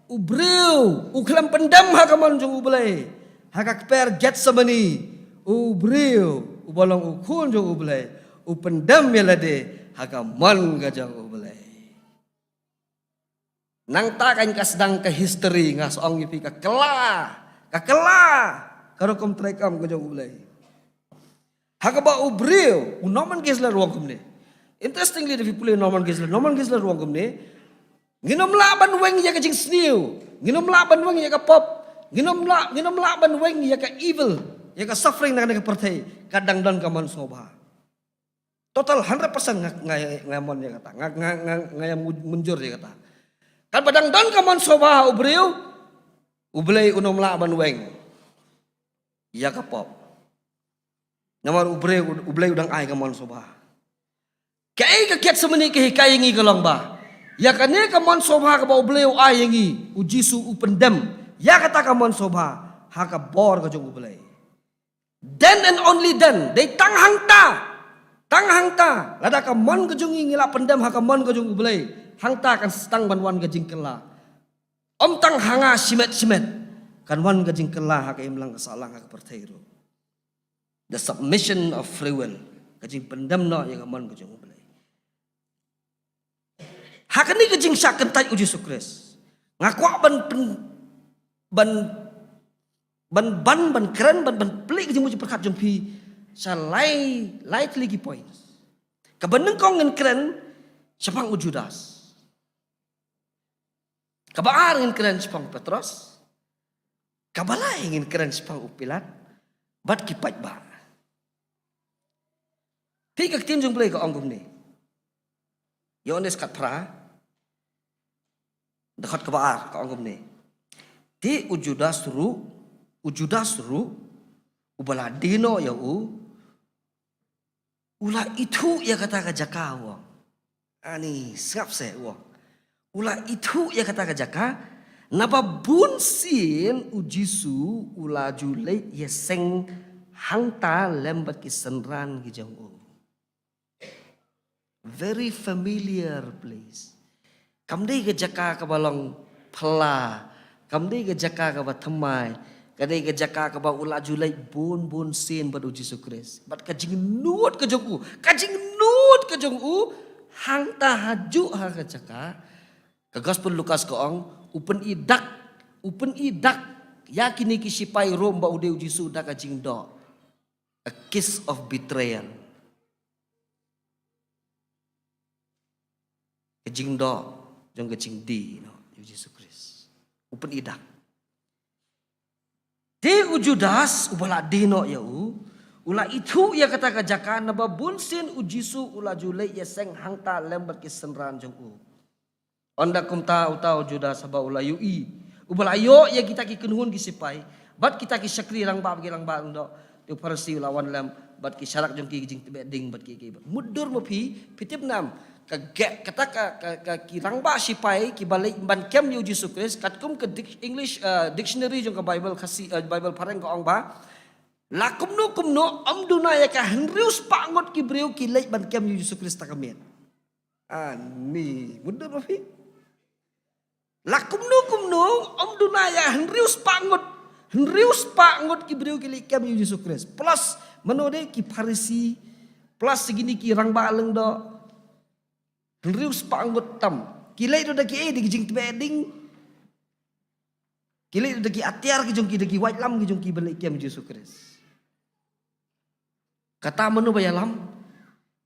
u briew u khlem pyndem ha ka mon jong U Blei. Ha ka kper Gethsemane, u briew uba long u khun jong U Blei u pyndem ïa lade ha ka mon ka jong U Blei. Nangta kan ka sdang ka history, nga sa ong ïa phi, ka kylla, ka kylla ka rukom treikam ka jong U Blei. Ha kaba u briew, u Norman Geisler u ong kumne. Interestingly, da phi pule Norman Geisler, Norman Geisler u ong kumne. Ngin ym lah ban weng ïa ka jingsniew, ngin ym lah ban weng ïa ka pop, ngin ym lah, ngin ym lah ban weng ïa ka evil, ïa ka suffering na kane ka pyrthei, ka dang don ka mon sngewbha. Total hundred percent nga, nga, nga mon ïa kata, nga, nga, nga, nga ïa mu-, mynjur ïa kata. Katba dang don ka mon sngewbha ha u briew, U Blei un ym lah ban weng ïa ka pop. Namar U Blei, U Blei u dang ai ka mon sngewbha. Kaei ka Gethsemane ka hikai ïa ngi ka long ba ïa kane ka mon sngewbha kaba U Blei u ai ïa ngi, U Jisu u pyndem ïa kata ka mon sngewbha ha ka bor ka jong U Blei. Then and only then, dei tang hangta, tang hangta, lada ka mon ka jong ngi ngi la pyndem ha ka mon ka jong U Blei, hangta kan sdang ban wan ka jingkylla. Ym tang ha nga shimet shimet, kan wan ka jingkylla ha ka imlang ka sahlang, ha ka pyrthei ruh. The submission of free will, ka jingpyndem noh ïa ka mon ka jong U Blei. Ha kane ka jingshah kyntait U Jisu Khrist, nga kwah ban pyn-, ban, ban, ban, ban kren, ban, ban plie ka jingmut jingpyrkhat jong phi sha lai, lai tylli ki points. Kaba nyngkong ngin kren shaphang u Judas. Kaba ar ngin kren shaphang Petros. Kaba lai ngin kren shaphang u Pilat bad ki paidbah. Phi, ka ktien jong U Blei ka ong kumne. Ïoannis khatphra, dkhot kaba ar, ka ong kumne. Te u Judas ruh, u Judas ruh, uba la die noh ïa u, u la ithuh ïa kata ka jaka, u ong. Ani, sngap seh, u ong. U la ithuh ïa kata ka jaka, naba bun sien U Jisu u la ju leit ïaseng hangta lem bad ki synran ki jong u. Very familiar place. Kam dei ka jaka kaba long phylla, kam dei ka jaka kaba thymmai, ka dei ka jaka kaba u la ju leit bun bun sien bad U Jisu Khrist. Bad ka jingnud ka jong u, ka jingnud ka jong u, hangta hajuh ha ka jaka, ka Gospel Lukas ka ong, u pyni dak, u pyni dak ïa kine ki shipai Rom ba u dei U Jisu da ka jingdoh. A kiss of betrayal. Ka jingdoh jong ka jingdie noh ïa U Jisu Khrist. U pyni dak. Te u Judas, uba la die noh ïa u, u la ithuh ïa kata ka jaka, naba bun sien U Jisu u la ju leit ïaseng hangta lem bad ki synran jong u. Ynda kumta uta u Judas, haba u la ïohi, uba la ïoh ïa kita ki kynhun ki sipai bad kita ki shakri rangbah, ki rangbah lyngdoh, te u Pharisi u la wan lem bad ki sharak jong ki, ki jingtbeh ding bad ki, ki. Mutdur ma phi, phi tip ne em, ka ge-, kata ka, ka, ka ki rangbah sipai kiba leit ban kem ïa U Jisu Khrist, katkum ka dic-, English, eh, dictionary jong ka Bible Khasi, eh, Bible Phareng ka ong ba, la kumno kumno ym duna ïa ka hynriew spah ngut ki briew ki leit ban kem ïa U Jisu Khrist ha ka miet. Ani, mutdur ma phi. La kumno kumno ym duna ïa hynriew spah ngut, hynriew spah ngut ki briew ki leit kem ïa U Jisu Khrist. Plus mano de, ki Pharisi, plus kine ki rangbah lyngdoh. Hynriew spah ngut tam. Ki leit ruh da kiei, da ki jingtbeh ding. Ki leit ruh da ki atiar ki jong ki, da ki waitlam ki jong ki ban leit kem Jisu Khrist. Kata mano ba ïalam?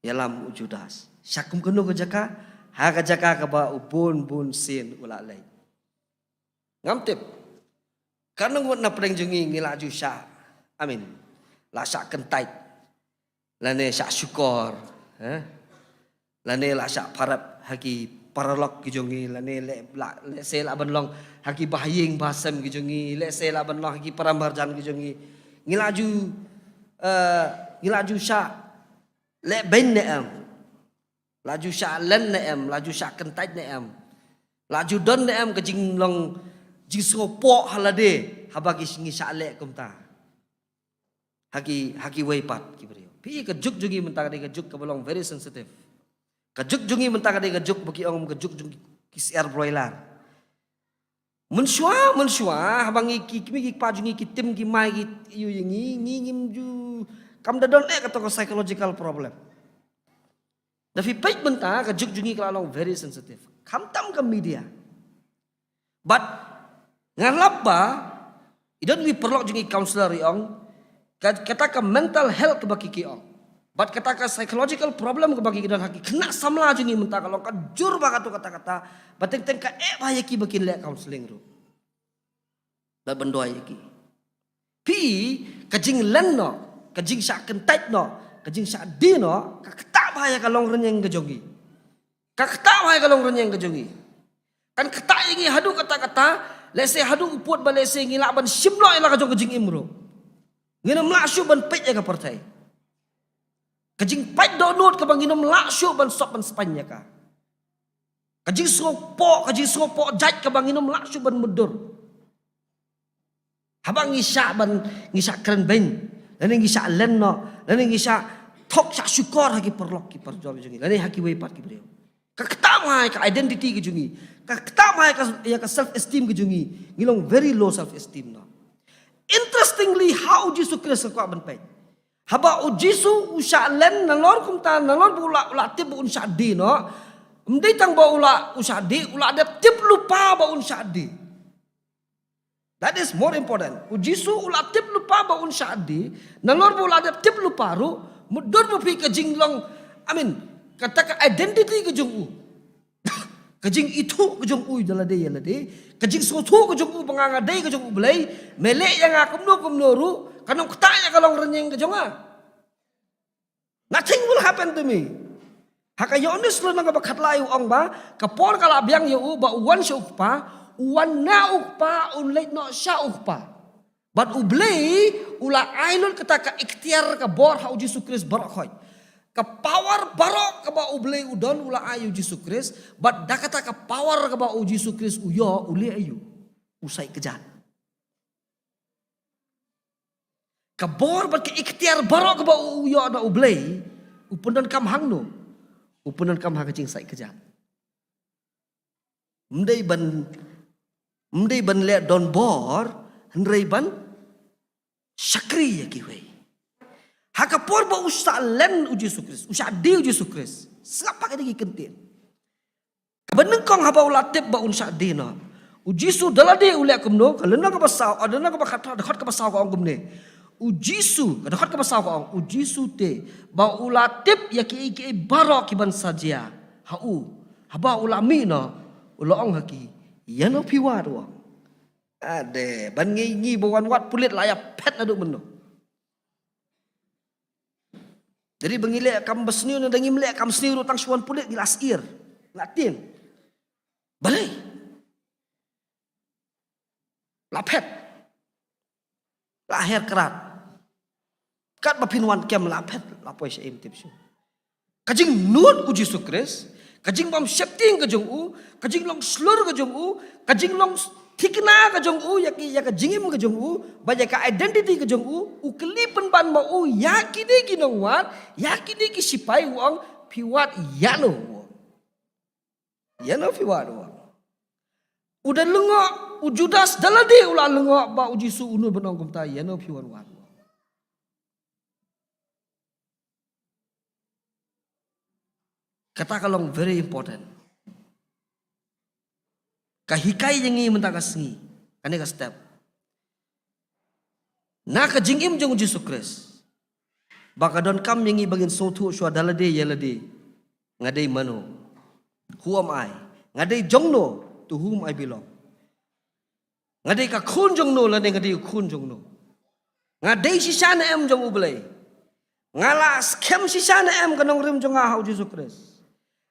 Ïalam u Judas. Sha kum kano ka jaka? Ha ka jaka kaba u bun bun sien u la leit. Ngam tip. Katno ngut na pdeng jong ngi ngi la ju shah, I mean, la shah kyntait, lane shah shukor, eh? Lane la shah paralok ha ki paralok ki jong ngi, lane leh, la, lehse lah ban long ha ki bahaïing bahasem ki jong ngi, lehse lah ban long ha ki para marjan ki jong ngi. Ngi la ju, eh, ngi la ju shah leh beiñ ne em? La ju shah len ne em? La ju shah kyntait ne em? La ju don ne em ka jinglong jingsngewpoh ha lade haba ki, ngi shah leh kumta ha ki, ha kiwei pat ki briew? Phi, ka juk jong ngi mynta ka dei ka juk kaba long very sensitive. Ka juk jong ngi mynta ka dei ka juk ba ki ong ka juk jong ki syiar broiler. Mynshuwa, mynshuwa, haba ngi ki kmie ki kpa jong ngi ki tim ki mai ki ïoh ïa ngi, ngi ngim ju, kam da don eh kato ka psychological problem. Da phi peit mynta ka juk jong ngi ka la long very sensitive. Khamtam ka media. But nga lap ba i don wi paralok jong ngi counselor i ong, ka, kata ka mental health kaba ki ki ong, but kata ka psychological problem kaba ki ki don ha ki khynnah samla jong ngi mynta ka long ka jur ba kato kata kata, ba teng teng ka eh ba ïa ki ba kin leh counseling ruh. Ba ban duwai ïa ki. Phi, ka jinglen noh, ka jingshah kyntait noh, ka jingshah die noh, ka ktah bha ïa ka long rynïeng ka jong ngi. Ka ktah bha ïa ka long rynïeng ka jong ngi. Kan ktah ïa ngi haduh katta katta, lehse haduh u pud ba lehse ngi lah ban shim noh ïa la ka jong ka jingim ruh. Ngin ym lah shuh ban peit ïa ka pyrthei. Ka jingpait dohnud kaba ngin ym lah shuh ban sop ban spaiñ ïa ka. Ka jingsngewpoh, ka jingsngewpoh jait kaba ngin ym lah shuh ban mutdur. Haba ngi shah ban, ngi shah kren beiñ, lane ngi shah len noh, lane ngi shah thok shah shukor ha ki paralok ki parajor jong ngi, lane ha kiwei pat ki briew. Ka ktah bha ïa ka identity ka jong ngi. Ka ktah bha ïa ka, ïa ka self esteem ka jong ngi. Ngi long very low self esteem noh. Interestingly, ha u Jisu Khrist nga kwah ban peit. Haba u Jisu u shah len nalor kumta, nalor ba u la, u la tip ba un shah die noh. Ym dei tang ba u la, u shah die, u la dep tip lypa ba un shah die. That is more important. U Jisu u la tip lypa ba un shah die, nalor ba u la dep tip lypa ruh, mutdur ba phi ka jinglong, I mean, kata ka identity ka jong u. Ka jingithuh ka jong u ïa lade ïa lade, ka jingsngewthuh ka jong u ba nga nga dei ka jong U Blei, me leh ïa nga kumno kumno ruh, kan ym ktah ïa ka long rynïeng ka jong nga. Nothing will happen to me. Ha ka Ïoannis lynnong kaba khatlai u ong ba, ka por ka la biang ïa u ba u wan sha u Kpa, u wan na u Kpa, un leit noh sha u Kpa. Bad U Blei u la ai lut kata ka iktiar ka bor ha u Jisu Khrist baroh khoit. Ka power baroh kaba U Blei u don u la ai u Jisu Khrist, bad da kata ka power kaba u Jisu Khrist u ïoh u leh aïu? U sait kjat. Ka bor bad ka iktiar baroh kaba u ïoh na U Blei, u pyndonkam hangno? U pyndonkam ha ka jingsait kjat. Ym dei ban, ym dei ban leh don bor, hynrei ban shakri ïa kiwei. Ha ka por ba u shah len u Jisu Khrist, u shah die u Jisu Khrist. Sngap pat ïa ki kyntien. Kaba nyngkong haba u la tip ba un shah die noh, u Jisu da lade u leh kumno? Ka lynnong kaba saw, ah, lynnong kaba khatar, dkhot kaba saw ka ong kumne. U Jisu, ka dkhot kaba saw ka ong, u Jisu te, ba u la tip ïa kiei kiei baroh kiban sa jia ha u. Haba u la mih noh, u la ong ha ki, ïano phi wad, u ong. Ade, ban ngi ngi ba wan wad pulit la ïa phet naduh mynno. Dei ba ngi leh kam basniew ne da ngim leh kam sniew ruh tang shu wan pulit ngi la syier. La tieng. Balei? La phet. La her krat. Katba phin wan kem la phet, la poi sha im tip shu. Ka jingnud u Jisu Khrist, ka jingbym sheptieng ka jong u, ka jinglong shlur ka jong u, ka jinglong thikna ka jong u, ïa ki, ïa ka jingim ka jong u, bad ïa ka identity ka jong u, u kylli pynban ma u, ïa kine ki nongwad, ïa kine ki sipai u ong, phi wad ïano, u ong. Ïano phi wad, u ong. U da lyngngoh, u Judas da lade u la lyngngoh ba u Jisu u nud ban ong kumta, ïano phi wan wad, u ong. Kata ka long very important. Ka hikai ïa ngi mynta ka sngi, kane ka step. Na ka jingim jong u Jisu Khrist. Ba ka donkam ïa ngi ba ngin sngewthuh shuwa da lade ïa lade. Nga dei mano? Who am I? Nga dei jongno? To whom I belong? Nga dei ka khun jongno lane nga dei u khun jongno? Nga dei shisha ne em jong U Blei? Nga la skhem shisha ne em ka nongrim jong nga ha u Jisu Khrist?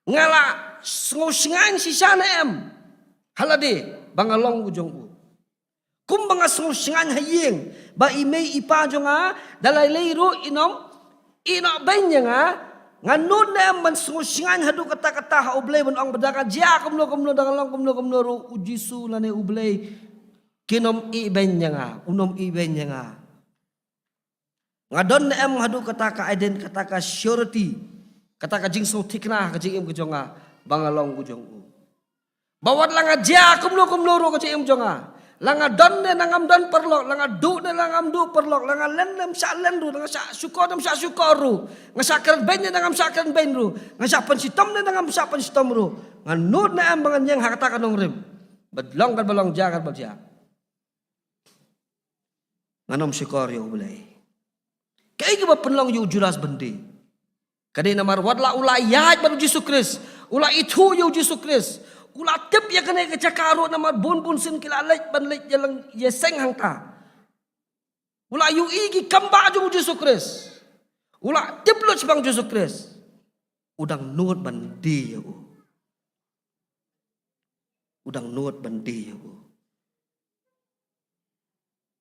Nga la sngewshngaiñ shisha ne em ha lade ba nga long u jong u? Kumba nga sngewshngaiñ ha ïing ba i mei i pa jong nga da lei lei ruh i nym ïehnoh beiñ ïa nga, nga nud ne em ban sngewshngaiñ haduh katta katta ha U Blei ban ong ba da nga jia kumno kumno, da nga long kumno kumno ruh, u Jisu lane U Blei kin nym ïehnoh beiñ ïa nga, un nym ïehnoh beiñ ïa nga. Nga don ne em haduh kata ka ident-, kata ka surety, Kata ka jingsngewthikna ka jingim ka jong nga ba nga long ka jong u. Ba wat la nga jia kumno kumno ruh ka jingim jong nga, la nga don ne la ngam don paralok, la nga duh ne la ngam duh paralok, la nga len ne ym shah len ruh, la nga shah shukor ne ym shah shukor ruh, nga shah kren beiñ ne la ngam shah kren beiñ ruh, nga shah pynshitom ne la ngam shah pynshitom ruh, nga nud ne em ba ngan ïeng ha kata ka nongrim, ba long katba long, jia katba jia, ngan ym shukor ïa U Blei. Kaei kaba pynlong ïa u Judas ban die? Ka dei namar wat la u la ïaid bad u Jisu Khrist, u la ithuh ïa u Jisu Khrist, u la tip ïa kane ka jaka ruh namar bun bun sien ki la leit ban leit ïa lang ïa seng hangta. U la ïohi ki kam ba jong u Jisu Khrist, u la tip lut shaphang u Jisu Khrist. U dang nud ban die ïa u. U dang nud ban die ïa u.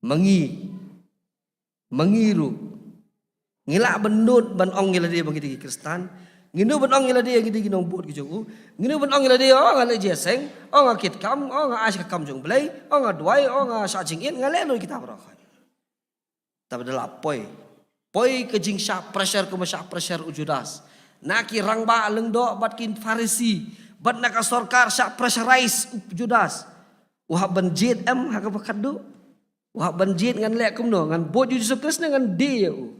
Ma ngi, ma ngi ruh, ngi lah ban nud ban ong ïa lade ba ngi dei ki Khristan. Ngi nud ban ong ïa lade ngi dei ki nongbud ki jong u. Ngi nud ban ong ïa lade, oh, nga leit jingïaseng, oh, nga kit kam, oh, nga ai sha ka kam jong U Blei, oh, nga duwai, oh, nga shah jingit, nga leh lut kita baroh. Tangba da la poi, poi ka jingshah pressure kumba shah pressure u Judas na ki rangbah lyngdoh bad ki Pharisi, bad na ka sorkar shah pressurize u Judas. U hap ban jied em ha kaba khatduh? U hap ban jied, ngan leh kumno? Ngan bud ïa u Jisu Khrist ne ngan die ïa u?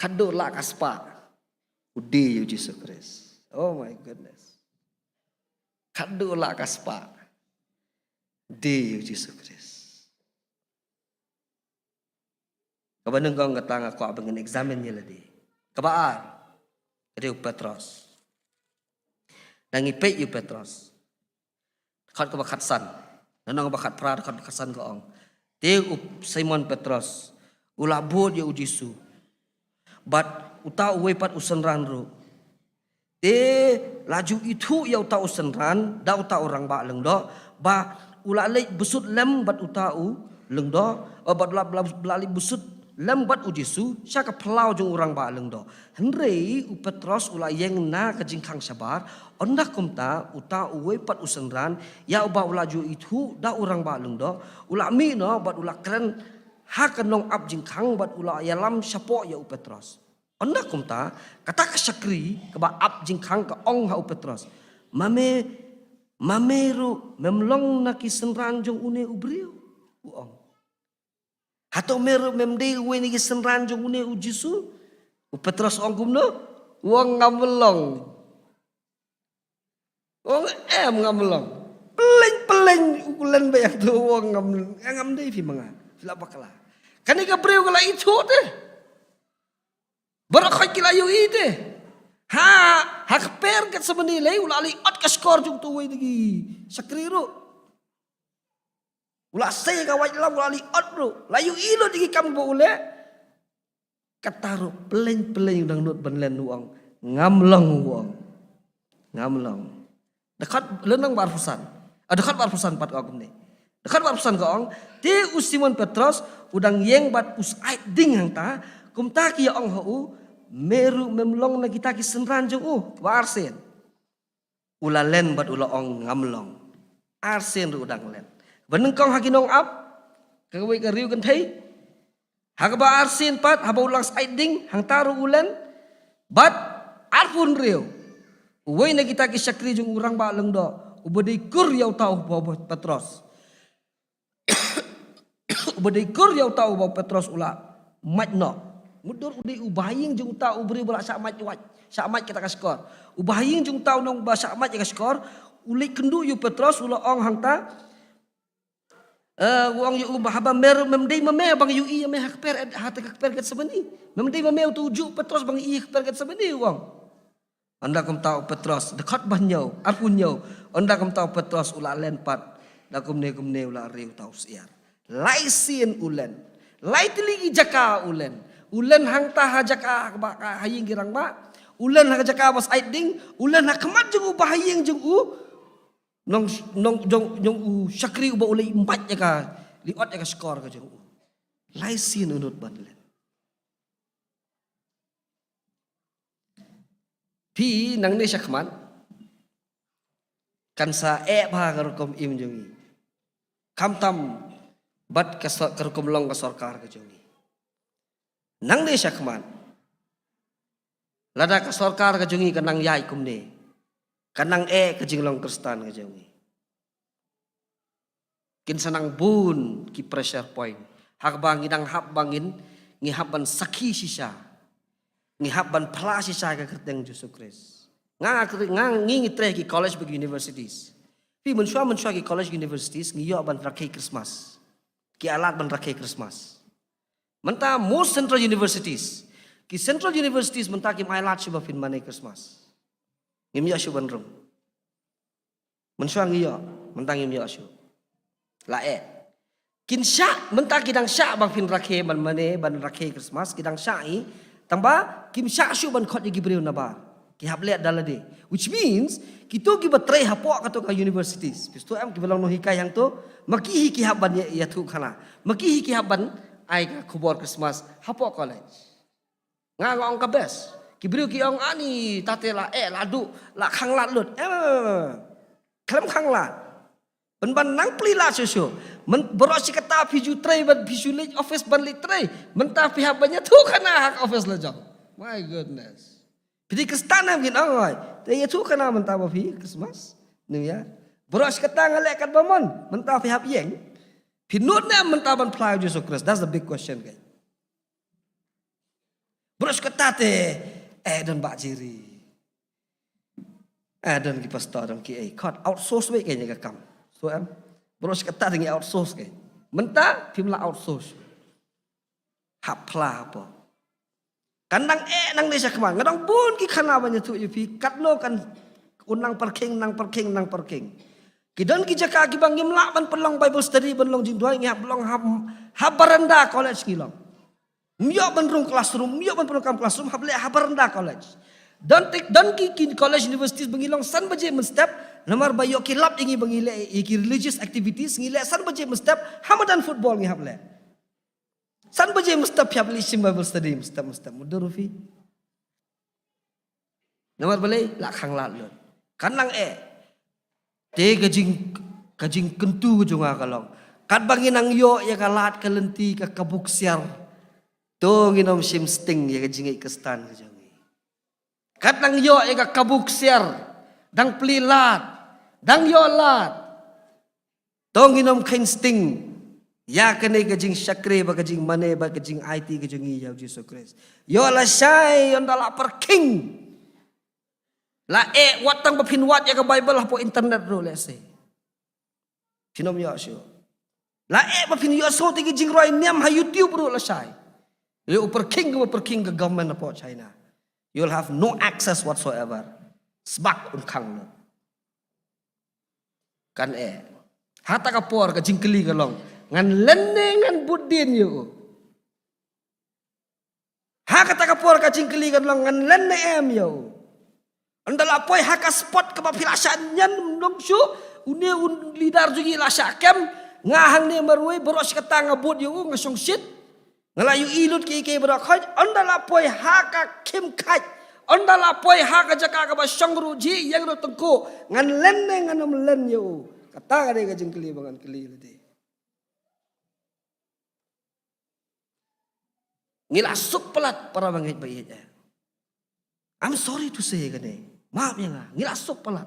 Khatduh la ka spah u die ïa u Jisu Khrist. Oh my goodness. Khatduh la ka spah die ïa u Jisu Khrist. Kaba nyngkong kata nga kwah ba ngin examine ïa lade. Kaba ar, ka dei u Petros. Ngi peit ïa u Petros. Dkhot kaba khatsan. Lynnong kaba khatphra, dkhot kaba khatsan ka ong: Te u Simon Petros u la bud ïa u Jisu bad uta uwei pat u synran ruh. Te la ju ithuh ïa uta u synran da uta u rangbah lyngdoh ba u la leit bsut lem bad uta u lyngdoh, eh, bad u la, la, la leit bsut lem bad u Jisu sha ka phyllaw jong u rangbah lyngdoh. Hynrei u Petros u la ïeng na ka jingkhang shabar. Ynda kumta uta uwei pat u synran, ïa uba u la ju ithuh da u rangbah lyngdoh, u la mih noh bad u la kren ha ka nongap jingkhang bad u la ïalam shapoh ïa u Petros. Ynda kumta kata ka shakri kaba ap jingkhang ka ong ha u Petros: Ma me, ma me ruh mem long na ki synran jong une u briew? U ong. Hato me ruh mem dei uwei na ki synran jong une u Jisu? U Petros u ong kumno? U ong, ngam long. U ong, em, ngam long. Pyllein pyllein u len ba ïa tu, u ong, ngam, ngam dei, phi ma nga, phi la bakla. Kane ka briew ka la ithuh te. Baroh khoit ki la ïohi te. Ha, ha kper Gethsemane lei u la leit ot ka shkor jong utu uwei na ki shakri ruh. U la sei ka waitlam, u la leit ot ruh. La ïohi lut ïa ki kam ba u leh. Kata ruh pyllein pyllein u dang nud ban len, u ong, ngam long, u ong. Ngam long. Dkhot lynnong ba arphew san. Ah, dkhot ba arphew san pat ka ong kumne. Dkhot ba arphew san ka ong: Te u Simon Petros u dang ïeng bad u sait ding hangta, kumta ki ïa ong ha u, me ruh mem long na kita ki synran jong u. Ba arsien u la len bad u la ong, ngam long. Arsien ruh u dang len. Ba nyngkong ha ki nongap, kawei ka riew kynthei. Ha kaba arsien pat, haba u la sait ding, hangta ruh u len. Bad arphew hynriew, uwei na kita ki shakri jong u rangbah lyngdoh, uba dei kur ïa uta u Petros. Uba dei kur ïa uta u Petros u la mait noh. Mutdur u dei u bahaïing jong uta u briew ba la shah mait, wat shah mait kata ka shkor. U bahaïing jong uta u nong ba shah mait ka shkor, u leit kynduh ïa u Petros, u la ong hangta, eh, u ong ïa u, ba haba me ruh mem dei ma me ba nga ïohi ïa me ha kper, ha kata ka kper Gethsemane. Mem dei ma me utu u juh Petros ba nga ïohi ha kper Gethsemane, u ong. Ynda kumta u Petros, dkhot ba hynñiew, arphew hynñiew, ynda kumta u Petros u la len pat, da kumne kumne u la riew uta u syiar. Lai sien u len. Lai tylli ki jaka u len. U len hangta ha jaka ha kaba, ha ïing ki rangbah. U len ha ka jaka ba sait ding. U len ha khmat jong u bahaïing jong u. Nong, nong, jong, jong u shakri uba u leit mait ïa ka, leit ot ïa ka shkor ka jong u. Lai sien u nud ban len. Phi nangne shakhmat kan sa eh bha ka rukom im jong ngi. Khamtam bad ka so-, ka rukom long ka sorkar ka jong ngi. Nangne shakhmat Lada ka sorkar ka jong ngi ka nang ïaid kumne, ka nang eh ka jinglong Khristan ka jong ngi. Kin sa nang bun ki pressure point. Haba ngi dang hap ba ngin, ngi hap ban sakhi shisha. Ngi hap ban phla shisha ka kyrteng Jisu Khrist. Nga, nga, ngi, ngi trei ki college bad universities. Phi, mynshuwa, mynshuwa ki college universities ngi ïoh ban rakhe Christmas. Ki ailad ban rakhe Christmas. Mynta most central universities. Ki central universities mynta kim ailad shuh ba phin mane Christmas. Ngim ïoh shuh ban rung. Mynshuwa ngi ïoh, mynta ngim ïoh shuh. La eh. Kin shah, mynta ki dang shah ba phin rakhe ban mane, ban rakhe Christmas, ki dang shah hi. Tangba kim shah shuh ban khot ïa ki briew nabar. Ki hap leh da lade. Which means, kito kiba trei hapoh kato ka universities. Phi sngewthuh em, kiba long nonghikai hangto, ma ki hi ki hap ban ïa, ïathuh khana. Ma ki hi ki hap ban ai ka khubor Christmas hapoh college. Nga, nga ong ka best. Ki briew ki ong, ani, tate la eh, la duh, la khanglad lut. Eh, khlem khanglad. Pynban nang plie lad shuh shuh. Myn-, baroh shi katta phi ju trei bad phi shu leit office ban leit trei. Mynta phi hap ban ïathuh khana ha ka office la jong. My goodness. Phi dei Khristan em, kin ong oi. Te ïathuh khana mynta ba phi Christmas, New Year. Baroh shi katta nga leh katba mon. Mynta phi hap ïeng. Phi nud ne em mynta ban phla ïa u Jisu Khrist? That's the big question, guys. Baroh shi katta te, eh, don Bah Jerry. Eh, don ki pastor, don ki ei. Khot outsource beit kane ka kam. Sngewthuh em? Baroh shi katta te ngi outsource kane. Mynta phim lah outsource. Hap phla hapoh. Kan dang eh nangne shakhmat. Nga dang bun ki khana ban ïathuh ïa phi. Katno kan un nang pyrkhing, nang pyrkhing, nang pyrkhing. Ki don ki jaka kiba ngim lah ban pynlong Bible study, ban long jingduwai, ngi hap long ha, ha baranda college ngi long. Ym ïoh ban rung classroom, ym ïoh ban pynlong kam classroom, hap leh ha baranda college. Don te, don ki, ki college universities ba ngi long san baje mynstep, namar ba ïoh ki lap ïa ngi ba ngi leh ïa ki religious activities, ngi leh san baje mynstep, ha madan football ngi hap leh. San baje mynstep phi hap leit shim Bible study, mynstep, mynstep, mutdur phi. Namar balei? La khanglad lut. Kan nang eh. Te ka jing, ka jingkyntu ka jong nga ka long, katba ngi nang ïoh ïa ka lad ka lynti ka kabu ksiar, to ngin ym shim sting ïa ka jingngeit Khristan ka jong ngi. Kat nang ïoh ïa ka kabu ksiar, dang plie lad, dang ïoh lad, to ngin ym kheiñ sting ïa kane ka jingshakri bad ka jingmane bad ka jingaiti ka jong ngi ïa u Jisu Khrist. Ïoh lashai, ynda la pyrkhing. La eh wat tang ba phin wad ïa ka Bible hapoh internet ruh lehse. Phin ym ïoh shuh. La eh ba phin ïohsngew te ki jingrwai niam ha YouTube ruh lashai. Lei u pyrkhing kaba pyrkhing ka government hapoh China. You'll have no access whatsoever. Sbak un khang lut. Kan eh. Ha kata ka por ka jingkylli ka long, ngan len ne ngan bud dien ïa u? Ha kata ka por ka jingkylli ka long, ngan len ne em ïa u? Ynda la poi ha ka spot kaba phi la shah ñian nong shuh, une u leader jong ngi la shah kem, nga hangne marwei, baroh shi katta nga bud ïa u, nga shongshit. Nga la ïohi lut kiei kiei baroh khoit, ynda la poi ha ka khim khait, ynda la poi ha ka jaka kaba shong ruh jhieh, ïeng ruh tyngkuh, ngan len ne ngan ym len ïa u? Kata ka dei ka jingkylli ba ngan kylli lade. Ngi la suk palat, para bangeit ba ïeit eh. I'm sorry to say kane. Map ïa nga, ngi la suk palat.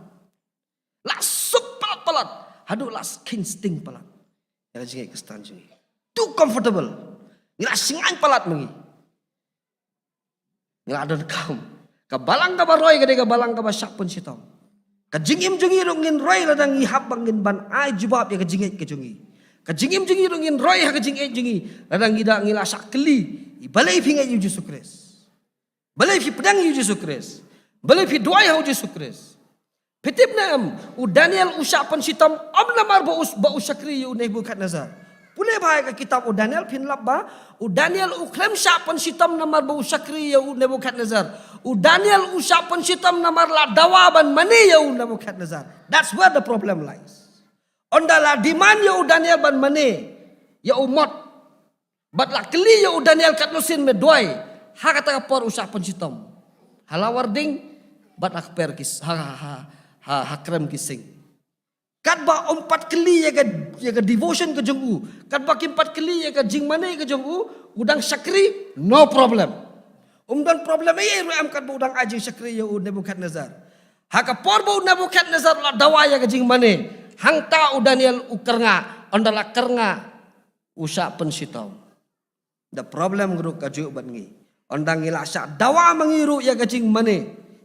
La suk palat palat. Haduh la kheiñ sting palat ïa ka jingngeit Khristan jong ngi. Too comfortable. Ngi la shngaiñ palat ma ngi. Ngi la donkam. Ka balang kaba roi ka dei ka balang kaba shah pynshitom. Ka jingim jong ngi ruh ngin roi lada ngi hap ba ngin ban ai jubab ïa ka jingngeit ka jong ngi. Ka jingim jong ngi ruh ngin roi ha ka jingngeit jong ngi lada ngi da, ngi la shah kylli, balei phi ngeit ïa u Jisu Khrist? Balei phi pdiang ïa u Jisu Khrist? Balei phi duwai ha u Jisu Khrist? Phi tip ne em, u Daniel u shah pynshitom ym namar ba u, ba u shakri ïa u Nebukhadnezar. Pule bha ïa ka kitab u Daniel, phin lap ba u Daniel u khlem shah pynshitom namar ba u shakri ïa u Nebukhadnezar. U Daniel u shah pynshitom namar la dawa ban mane ïa u Nebukhadnezar. That's where the problem lies. Ynda la demand ïa u Daniel ban mane ïa u Mot, bad la kylli ïa u Daniel, katno sien me duwai? Ha kata ka por u shah pynshitom. Ha la war ding bad ha kper ki s-, ha, ha, ha, ha, ha krem ki sing. Katba ym pat kylli ïa ka, ïa ka devotion ka jong u, katba kim pat kylli ïa ka jingmane ka jong u, u dang shakri, no problem. Um don problem ei ei ruh em katba u dang ai jingshakri ïa u Nebukhadnessar. Ha ka por ba u Nebukhadnessar u la dawa ïa ka jingmane, hangta u Daniel u kyrngah, ynda la kyrngah u shah pynshitom. The problem ruh ka juh bad ngi. Ynda ngi la shah dawa ma ngi ruh ïa ka jingmane,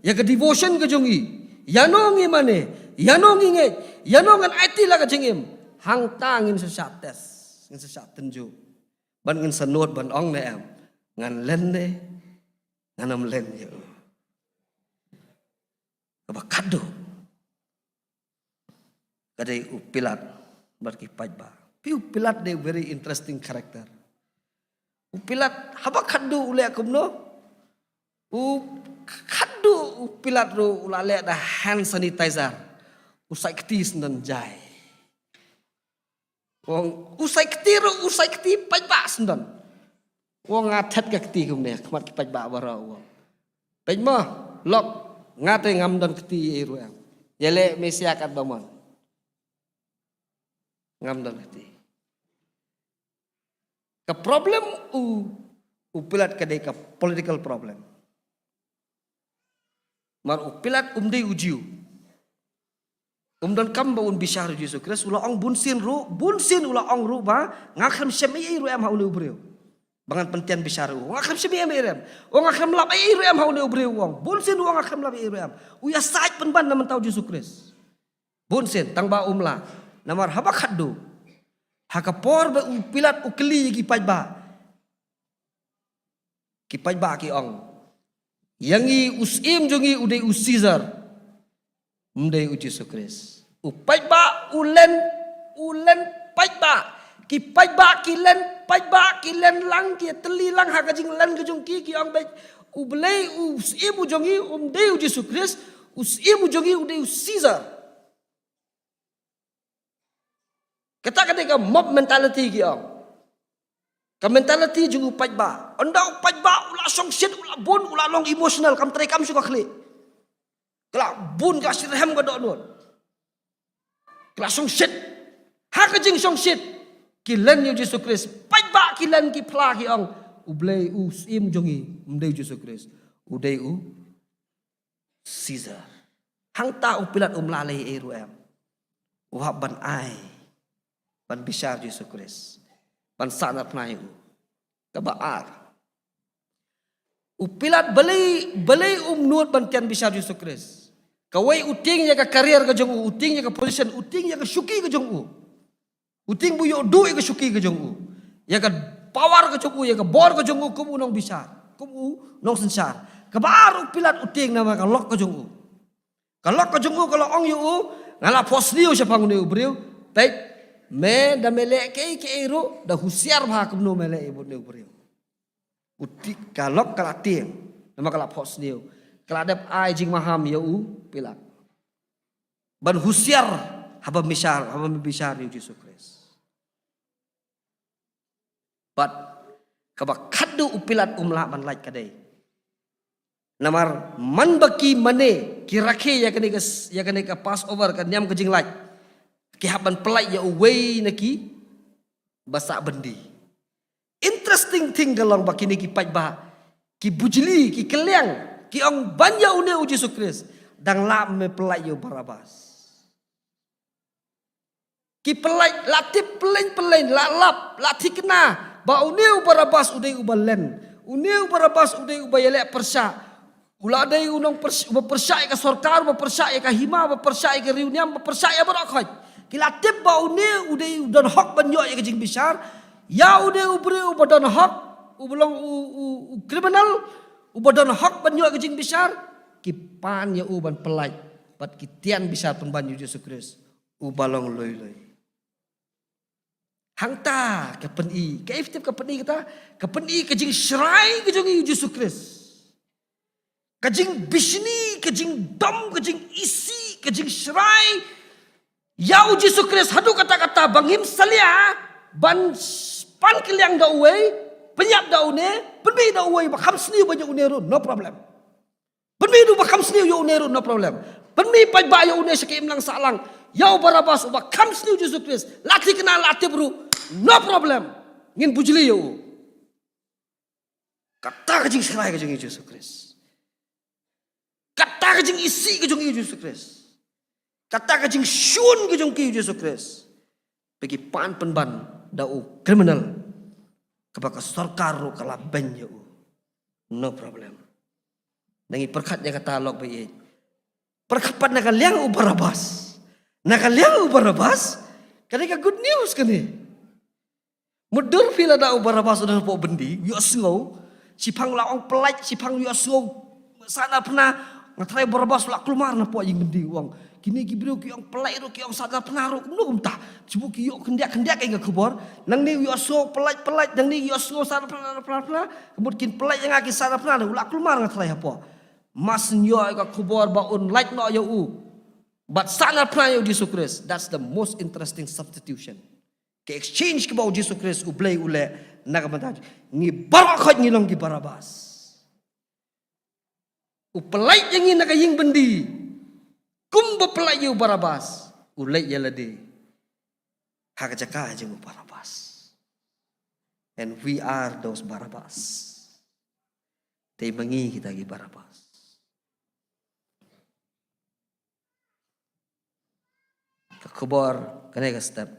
ïa ka devotion ka jong ngi, ïano ngi mane, ïano ngi ngeit, ïano ngan aiti la ka jingim, hangta ngin sa shah test, ngin sa shah tynjuh. Ban ngin sa nud ban ong ne em, ngan len ne, ngan ym len ïa u. Kaba khadduh ka dei u Pilat bad ki paidbah. Phi, u Pilat dei very interesting character. U Pilat haba khadduh u leh kumno? U khadduh u Pilat ruh u la leh da hand sanitizer. U sait kti sngewdon jai. U ong, u sait kti ruh, u sait kti paidbah sngewdon. U ong, nga thet ka kti kumne, khmat ki paidbah baroh, u ong. Peit mo, lok, nga te ngam don kti ei ruh em. Ïaleh me sha katba mon. Ngam don kti. Ka problem u, u Pilat ka dei ka political problem. Namar u Pilat um dei u Jiw. Um donkam ba un bishar ïa u Jisu Khrist, u la ong bunsien ruh, bunsien u la ong ruh ba, nga khlem shem ei ei ruh em ha une u briew ba ngan pyntian bishar ïa u. Nga khlem shem ei ei ruh em. U ong nga khlem lap ei ei ruh em ha une u briew, u ong. Bunsien u ong nga khlem lap ei ei ruh em. U ïasaid pynban na mynta u Jisu Khrist. Bunsien, tangba um lah. Namar haba khadduh, ha ka por ba u Pilat u kylli ïa ki paidbah, ki paidbah ki ong, ïa ngi u syiem jong ngi u dei u Caesar, ym dei u Jisu Khrist. U paidbah u len, u len paidbah. Ki paidbah ki len, paidbah ki len lang, ki tylli lang ha ka jinglen ka jong ki, ki ong beit, U Blei, u syiem u jong ngi um dei u Jisu Khrist, u syiem u jong ngi u dei u Caesar. Kata ka dei ka mob mentality ki ong. Ka mentality jong u paidbah. Ynda u paidbah u la shongshit, u la bun, u la long emotional, kam trei kam shuh ka khlieh. Ka la bun ka shitrhem ka dohnud. Ka la shongshit. Ha ka jingshongshit, ki len ïa u Jisu Khrist. Paidbah ki len, ki phla, ki ong, U Blei, u syiem jong ngi ym dei u Jisu Khrist, u dei u Caesar. Hangta u Pilat um lah leh ei ei ruh em. U hap ban ai, ban bishar Jisu Khrist, ban sahnarphna ïa u. Kaba ar, u Pilat balei, balei um nud ban tian bishar Jisu Khrist? Kawei, u tieng ïa ka career ka jong u, u tieng ïa ka position, u tieng ïa ka shuki ka jong u. U tieng ba u ïoh duh ïa ka shuki ka jong u, ïa ka power ka jong u, ïa ka bor ka jong u kum u nongbishar, kum u nongsynshar. Kaba ar, u Pilat u tieng namar ka lok ka jong u. Ka lok ka jong u ka la ong ïa u, nga la phohsniew shaphang une u briew. Peit, me da me leh kaei kaei ruh, da husiar bha kumno me leh ïa une u briew. U ti-, ka lok ka la tieng namar ka la phohsniew. Ka la dep ai jingmaham ïa u Pilat ban husiar haba bishar, haba bishar ïa u Jisu Khrist. Bad kaba khadduh u Pilat um lah ban lait ka dei, namar man ba ki mane, ki rakhe ïa kane ka s-, ïa kane ka Passover, ka niam ka jinglait, ki hap ban pyllait ïa uwei na ki ba sah byndi. Interesting thing ka long ba kine ki paidbah ki bujli, ki kylliang, ki ong ban ïa une u Jisu Khrist, dang lah me pyllait ïa u Barabas. Ki pyllait, la tip pylleng pylleng, la lap, la thikna ba une u Barabas u dei uba len, une u Barabas u dei uba ïaleh pyrshah. U la dei u nongpyrsh-, uba pyrshah ïa ka sorkar, uba pyrshah ïa ka hima, uba pyrshah ïa ka riewniam, uba pyrshah ïa baroh khoit. Ki la tip ba une u dei u don hok ban ïoh ïa ka jingbishar. Ïa une u briew uba don hok, uba long u, u, u criminal, uba don hok ban ïoh ïa ka jingbishar, ki pan ïa u ban pyllait bad ki tian bishar pynban ïa u Jisu Khrist uba long lui lui. Hangta ka pyni, kaei tip ka pyni kata? Ka pyni ka jingshrai ka jong ngi ïa u Jisu Khrist. Ka jingbishni, ka jingdom, ka jingisih, ka jingshrai ïa u Jisu Khrist haduh katta katta ba ngim salia ban pan kylliang da uwei, pynïap da une, pynmih da uwei ba kham sniew ba ïa une ruh, no problem. Pynmih da u ba kham sniew ïa une ruh, no problem. Pynmih paidbah ïa une sha ka imlang sahlang, ïa u Barabas uba kham sniew Jisu Khrist, la thikna la tip ruh, no problem. Ngin bujli ïa u. Kata ka jingshai ka jong u Jisu Khrist. Kata ka jingisih ka jong u Jisu Khrist. Kata ka jingshun ka jong u Jisu Khrist. Ba ki pan pynban da u kriminal kaba ka sorkar ruh ka la beiñ ïa u. No problem. Ngi pyrkhat ïa kata lok ba ïeit. Pyrkhat pat na ka liang u Barabas. Na ka liang u Barabas. Kane ka good news kane. Mutdur phi lada u Barabas u don hapoh byndi, u ïohsngew, shiphang la ong pyllait, shiphang u ïohsngew sahnarphna, nga tharai u Barabas u la kulmar napoh ïing byndi u ong. Kine ki briew ki ong pyllait ruh, ki ong sahnarphna ruh, kumno kumta. Shu ki ïoh khyndiat khyndiat ïa ka khubor, nangne u ïohsngew pyllait pyllait, nangne u ïohsngew sahnarphna, ka mut kin pyllait ïa nga, kin sahnarphna, u la kulmar nga tharai hapoh. Mas ïoh ïa ka khubor ba un lait noh ïa u. Bad sahnarphna ïa u Jisu Khrist. That's the most interesting substitution. Ka exchange kaba u Jisu Khrist u Blei u leh na ka bynta ngi baroh khoit ngi long ki Barabas. U pyllait ïa ngi na ka ïing byndi. Kumba pyllait ïa u Barabas, u leit ïa lade ha ka jaka jong u Barabas. And we are those Barabas. Te ma ngi kita ki Barabas. Ka khubor kane ka step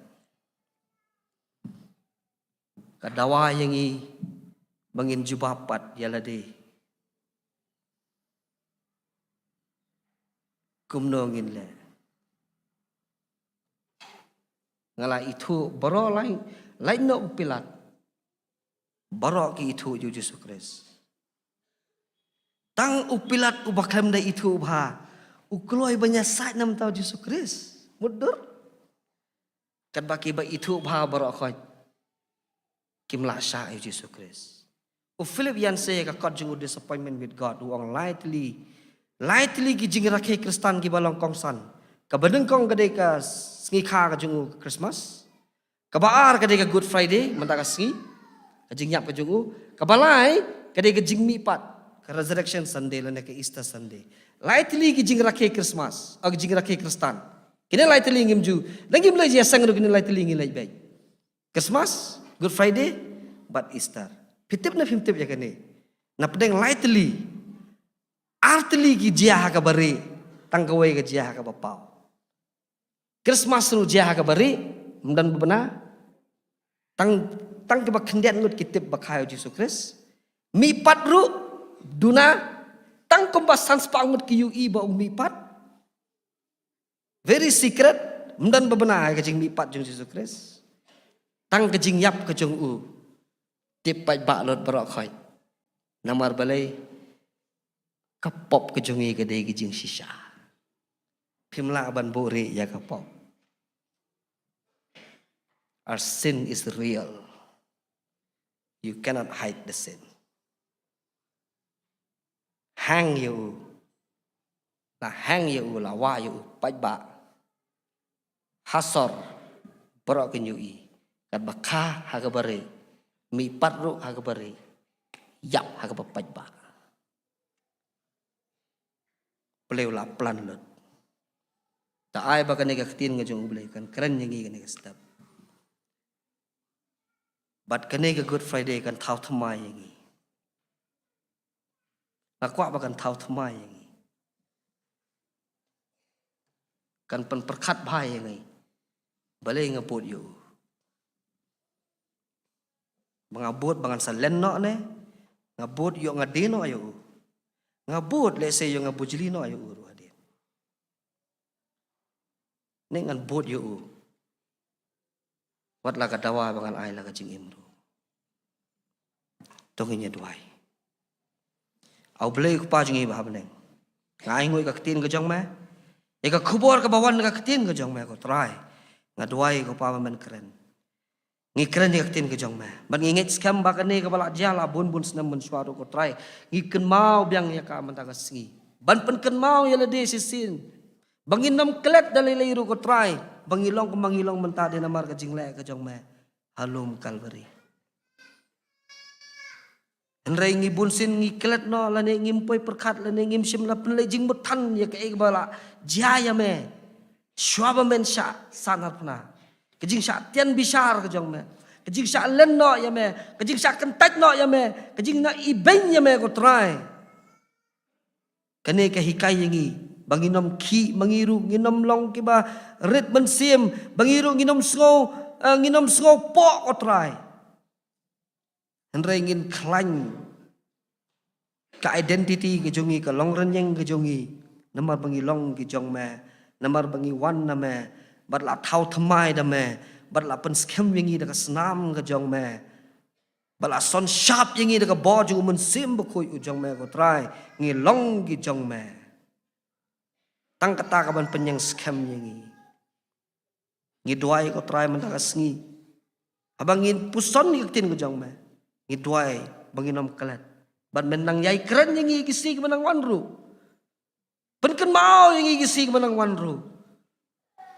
ka dawa ïa ngi ba ngin jubab pat ïa lade. Kumno ngin leh? Nga la ithuh baroh lai, lait noh u Pilat. Baroh ki ithuh ïa u Jisu Khrist. Tang u Pilat uba khlem da ithuh bha, u kloi ban ïasaid namar u Jisu Khrist. Mutdur. Katba kiba ithuh bha baroh khoit kim lah shah ïa u Jisu Khrist. U Philip Yancey ka kot jong u Disappointment with God u ong lai tylli, lai tylli ki jingrakhe Khristan kiba long kongsan. Kaba nyngkong ka dei ka sngi kha ka jong u Christmas. Kaba ar ka dei ka Good Friday, mynta ka sngi, ka jingïap ka jong u. Kaba lai ka dei ka jingmihpat, ka Resurrection Sunday lane ka Easter Sunday. Lai tylli ki jingrakhe Christmas, ka jingrakhe Khristan. Kine lai tylli ngim ju, lada ngim leit ïaseng ruh kine lai tylli ngi leit beit. Christmas, Good Friday, bad Easter. Phi tip ne phim tip ïa kane? Na pdeng lai tylli, ar tylli ki jia ha kaba rieh, tang kawei ka jia ha kaba paw. Christmas ruh jia ha kaba rieh, ym don ba bna. Tang, tang kiba khyndiat ngut ki tip ba kha ïa u Jisu Khrist. Mihpat ruh, duna, tang kumba san spah ngut ki ïohi ba u mihpat. Very secret, ym don ba bna ïa ka jingmihpat jong u Jisu Khrist. Tang ka jingïap ka jong u. Tip paidbah lut baroh khoit. Namar balei? Ka pop ka jong ngi ka dei ka jingshisha. Phim lah ban buhrieh ïa ka pop. Our sin is real. You cannot hide the sin. Hang ïa u. La hang ïa u, la wah ïa u paidbah. Ha sor baroh kin ïohi. Katba kha ha kaba rieh. Mihpat ruh ha kaba rieh. Ïap ha kaba paidbah. Balei u la plan lut? Ta ai ba kane ka ktien ka jong u Blei kan kren ïa ngi kane ka step. Bad kane ka Good Friday kan thaw thymmai ïa ngi. Nga kwah ba kan thaw thymmai ïa ngi. Kan pynpyrkhat bha ïa ngi. Balei nga bud ïa u? Ba nga bud ba ngan sa len noh ne? Nga bud ïoh nga die noh ïa u? Nga bud lehse ïoh nga bujli noh ïa u ruh hadien. Ne ngan bud ïa u? Wat la ka dawa ba ngan ai la ka jingim ruh. To ngin ïa duwai. A U Blei u Kpa jong ngi ba ha bneng. Nga ai nguh ïa ka ktien ka jong me. Ïa ka khubor kaba wan na ka ktien ka jong me ko Trai. Nga duwai ko Pa ba men kren. Ngi kren ïa ka ktien ka jong me. Bad ngi ngeit skhem ba kane kaba la jia la bun bun snem mynshuwa ruh ko Trai. Ngi kynmaw biang ïa ka mynta ka sngi. Ban pynkynmaw ïa lade shisien. Ba ngin ym klet da lei lei ruh ko Trai. Ba ngi long kumba ngi long mynta dei namar ka jingleh ka jong me ha lum Kalbari. Hynrei ngi bunsien ngi klet noh lane ngim poi pyrkhat lane ngim shym la pynleit jingmut than ïa kaei kaba la jia ïa me. Shuwa ba men shah sahnarphna. Ka jingshah tian bishar ka jong me. ka jingshah len noh ïa me, ka jingshah kyntait noh ïa me, ka jingna ibeiñ ïa me ko Trai. Kane ka hikai ïa ngi ba ngin ym khih ma ngi ruh, ngin ym long kiba rit mynsiem, ba ngi ruh ngin ym sngew, eh, ngin ym sngew poh ko Trai. Hynrei ngin khlaiñ ka identity ka jong ngi, ka long rynïeng ka jong ngi, namar ba ngi long ki jong me, namar ba ngi wan na me, bad la thaw thymmai da me, bad la pynskhem ïa ngi da ka snam ka jong me, bad la son shap ïa ngi da ka bor jong u Mynsiem Bakhuid u jong me ko Trai, ngi long ki jong me. Tang kata ka ban pynïeng skhem ïa ngi. Ngi duwai ko Trai mynta ka sngi, haba ngin puson ïa ka ktien ka jong me, ngi duwai ba ngin ym klet, bad men nang ïai kren ïa ngi ki sngi ki ba nang wan ruh. Pynkynmaw ïa ngi ki sngi ki ba nang wan ruh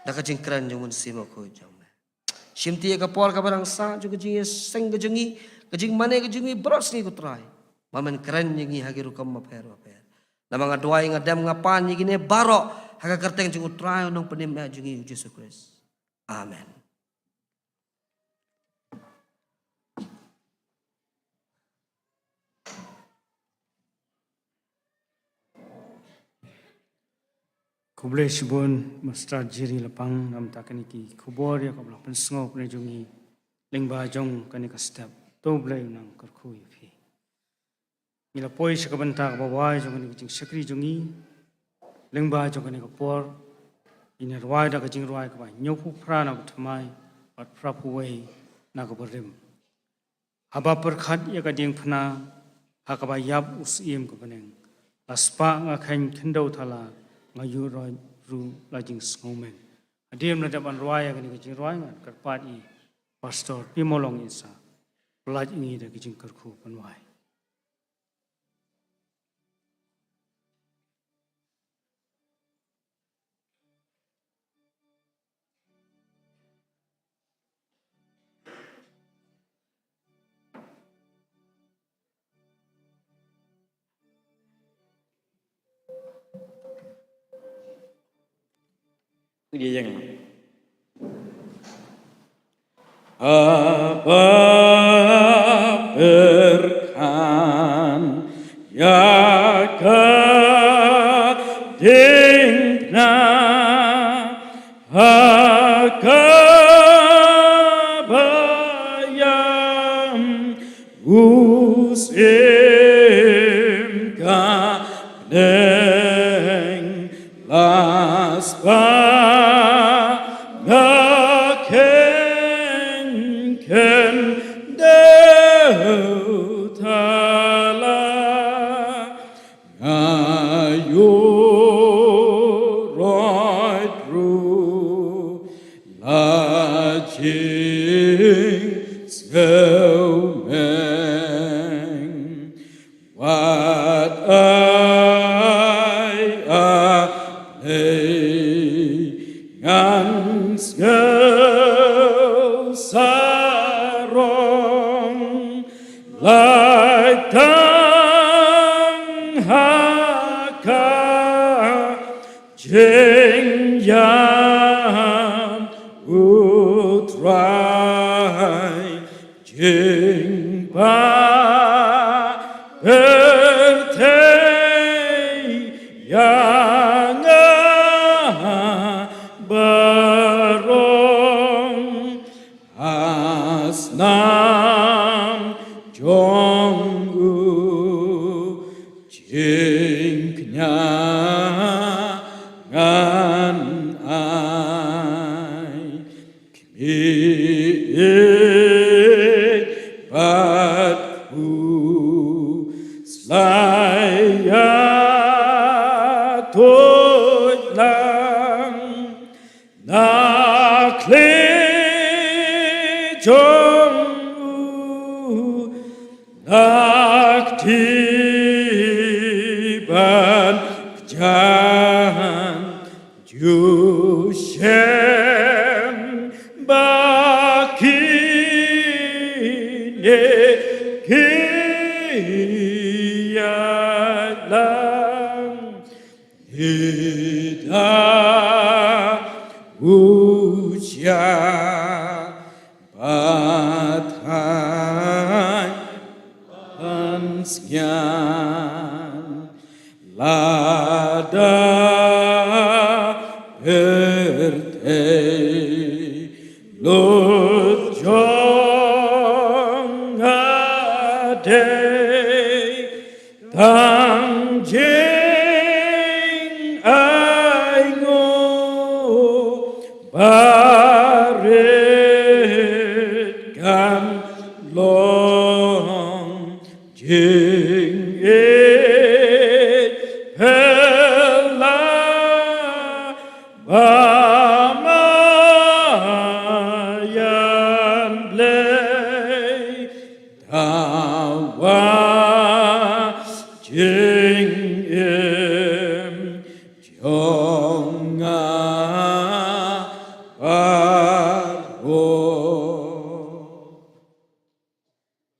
da ka jingkren jong u Mynsiem Bakhuid jong me. Shimti ïa ka por kaba nang sah jong ka jingïaseng ka jong ngi, ka jingmane ka jong ngi baroh sngi ko Trai, ba men kren ïa ngi ha ki rukom bapher bapher. Namar nga duwai, nga dem, nga pan ïa kine baroh ha ka kyrteng jong u Trai u Nongpynim eh jong ngi u Jisu Khrist. Amen. Khublei shibun Master Jerry Lapang, namar kine ki khubor ïa kaba la pynsngew pynjah jong ngi lyngba jong kane ka step. To Blei u nang kyrkhu ïa phi. Ngi la poi sha ka bynta kaba wai jong kane ka jingshakri jong ngi lyngba jong kane ka por. Ngin ïa rwai da ka jingrwai kaba hynñiewphew phra na ka thymmai bad phraphew wei na ka barim. Haba pyrkhat ïa ka diengphna ha kaba ïap u syiem ka bneng, la spah nga kheiñ khyndew thala, nga ïuh roit ruh la jingsngewmeng. Hadien ba la dep ban rwai ïa kane ka jingrwai, ngan kyrpad ïa i Pastor Pimolong Insa, pyllait ïa ngi da ka jingkyrkhu pynwai. Ïa ïeng. Haba pyrkhat ïa ka diengphna ha kaba ïap u syiem ka bneng, la spah nga kheiñ khyndew thala, nga ïuh roit ruh la jingsngewmeng. Wat ai, A Blei, ngan sngew sarong, lait tang ha ka jingïap u Trai, jingpyrthei ïa nga baroh. Ha snam jong u jingkñia ngan ai. Khmih bad khuslai ïa tuid lang. Na khlieh jong u, na kti ban kjat ju shem ba kine ki ïalang. Ida u jia ba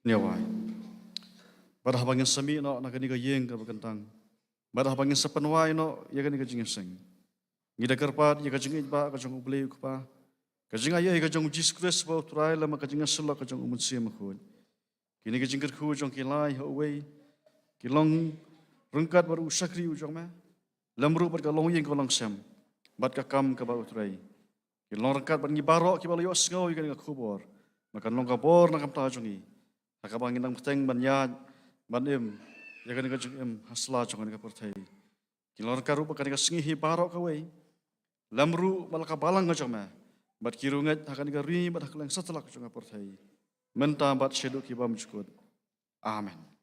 Nia wai. Bad haba ngin sa mih noh na kane ka ïing kaba kyntang, bad haba ngin sa pynwai noh ïa kane ka jingïaseng, ngi da kyrpad ïa ka jingïeit ba ka jong U Blei U Kpa, ka jingaiei ka jong U Jisu Khrist ba U Trai, lem bad ka jingïasyllok ka jong U Mynsiem Bakhuid, kine ki jingkyrkhu jong ki lai ha uwei, ki long ryngkat bad u shakri u jong me, lem ruh bad ka longïing ka longsem bad ka kam kaba u trei. Ki long ryngkat bad ngi baroh kiba la ïohsngew ïa kane ka khubor, ba kan long ka bor na ka bynta jong ngi, ha kaba ngin nang bteng ban ïaid ban im ïa kane ka jingim ha sla jong kane ka pyrthei. Ki long ryngkat ruh bad kane ka sngi hi baroh kawei, lem ruh bad la ka balang ka jong me, bad ki riewngeit ha kane ka ri bad ha kylleng satlak jong ka pyrthei, mynta bad shaduh ki bymjukut. Amen.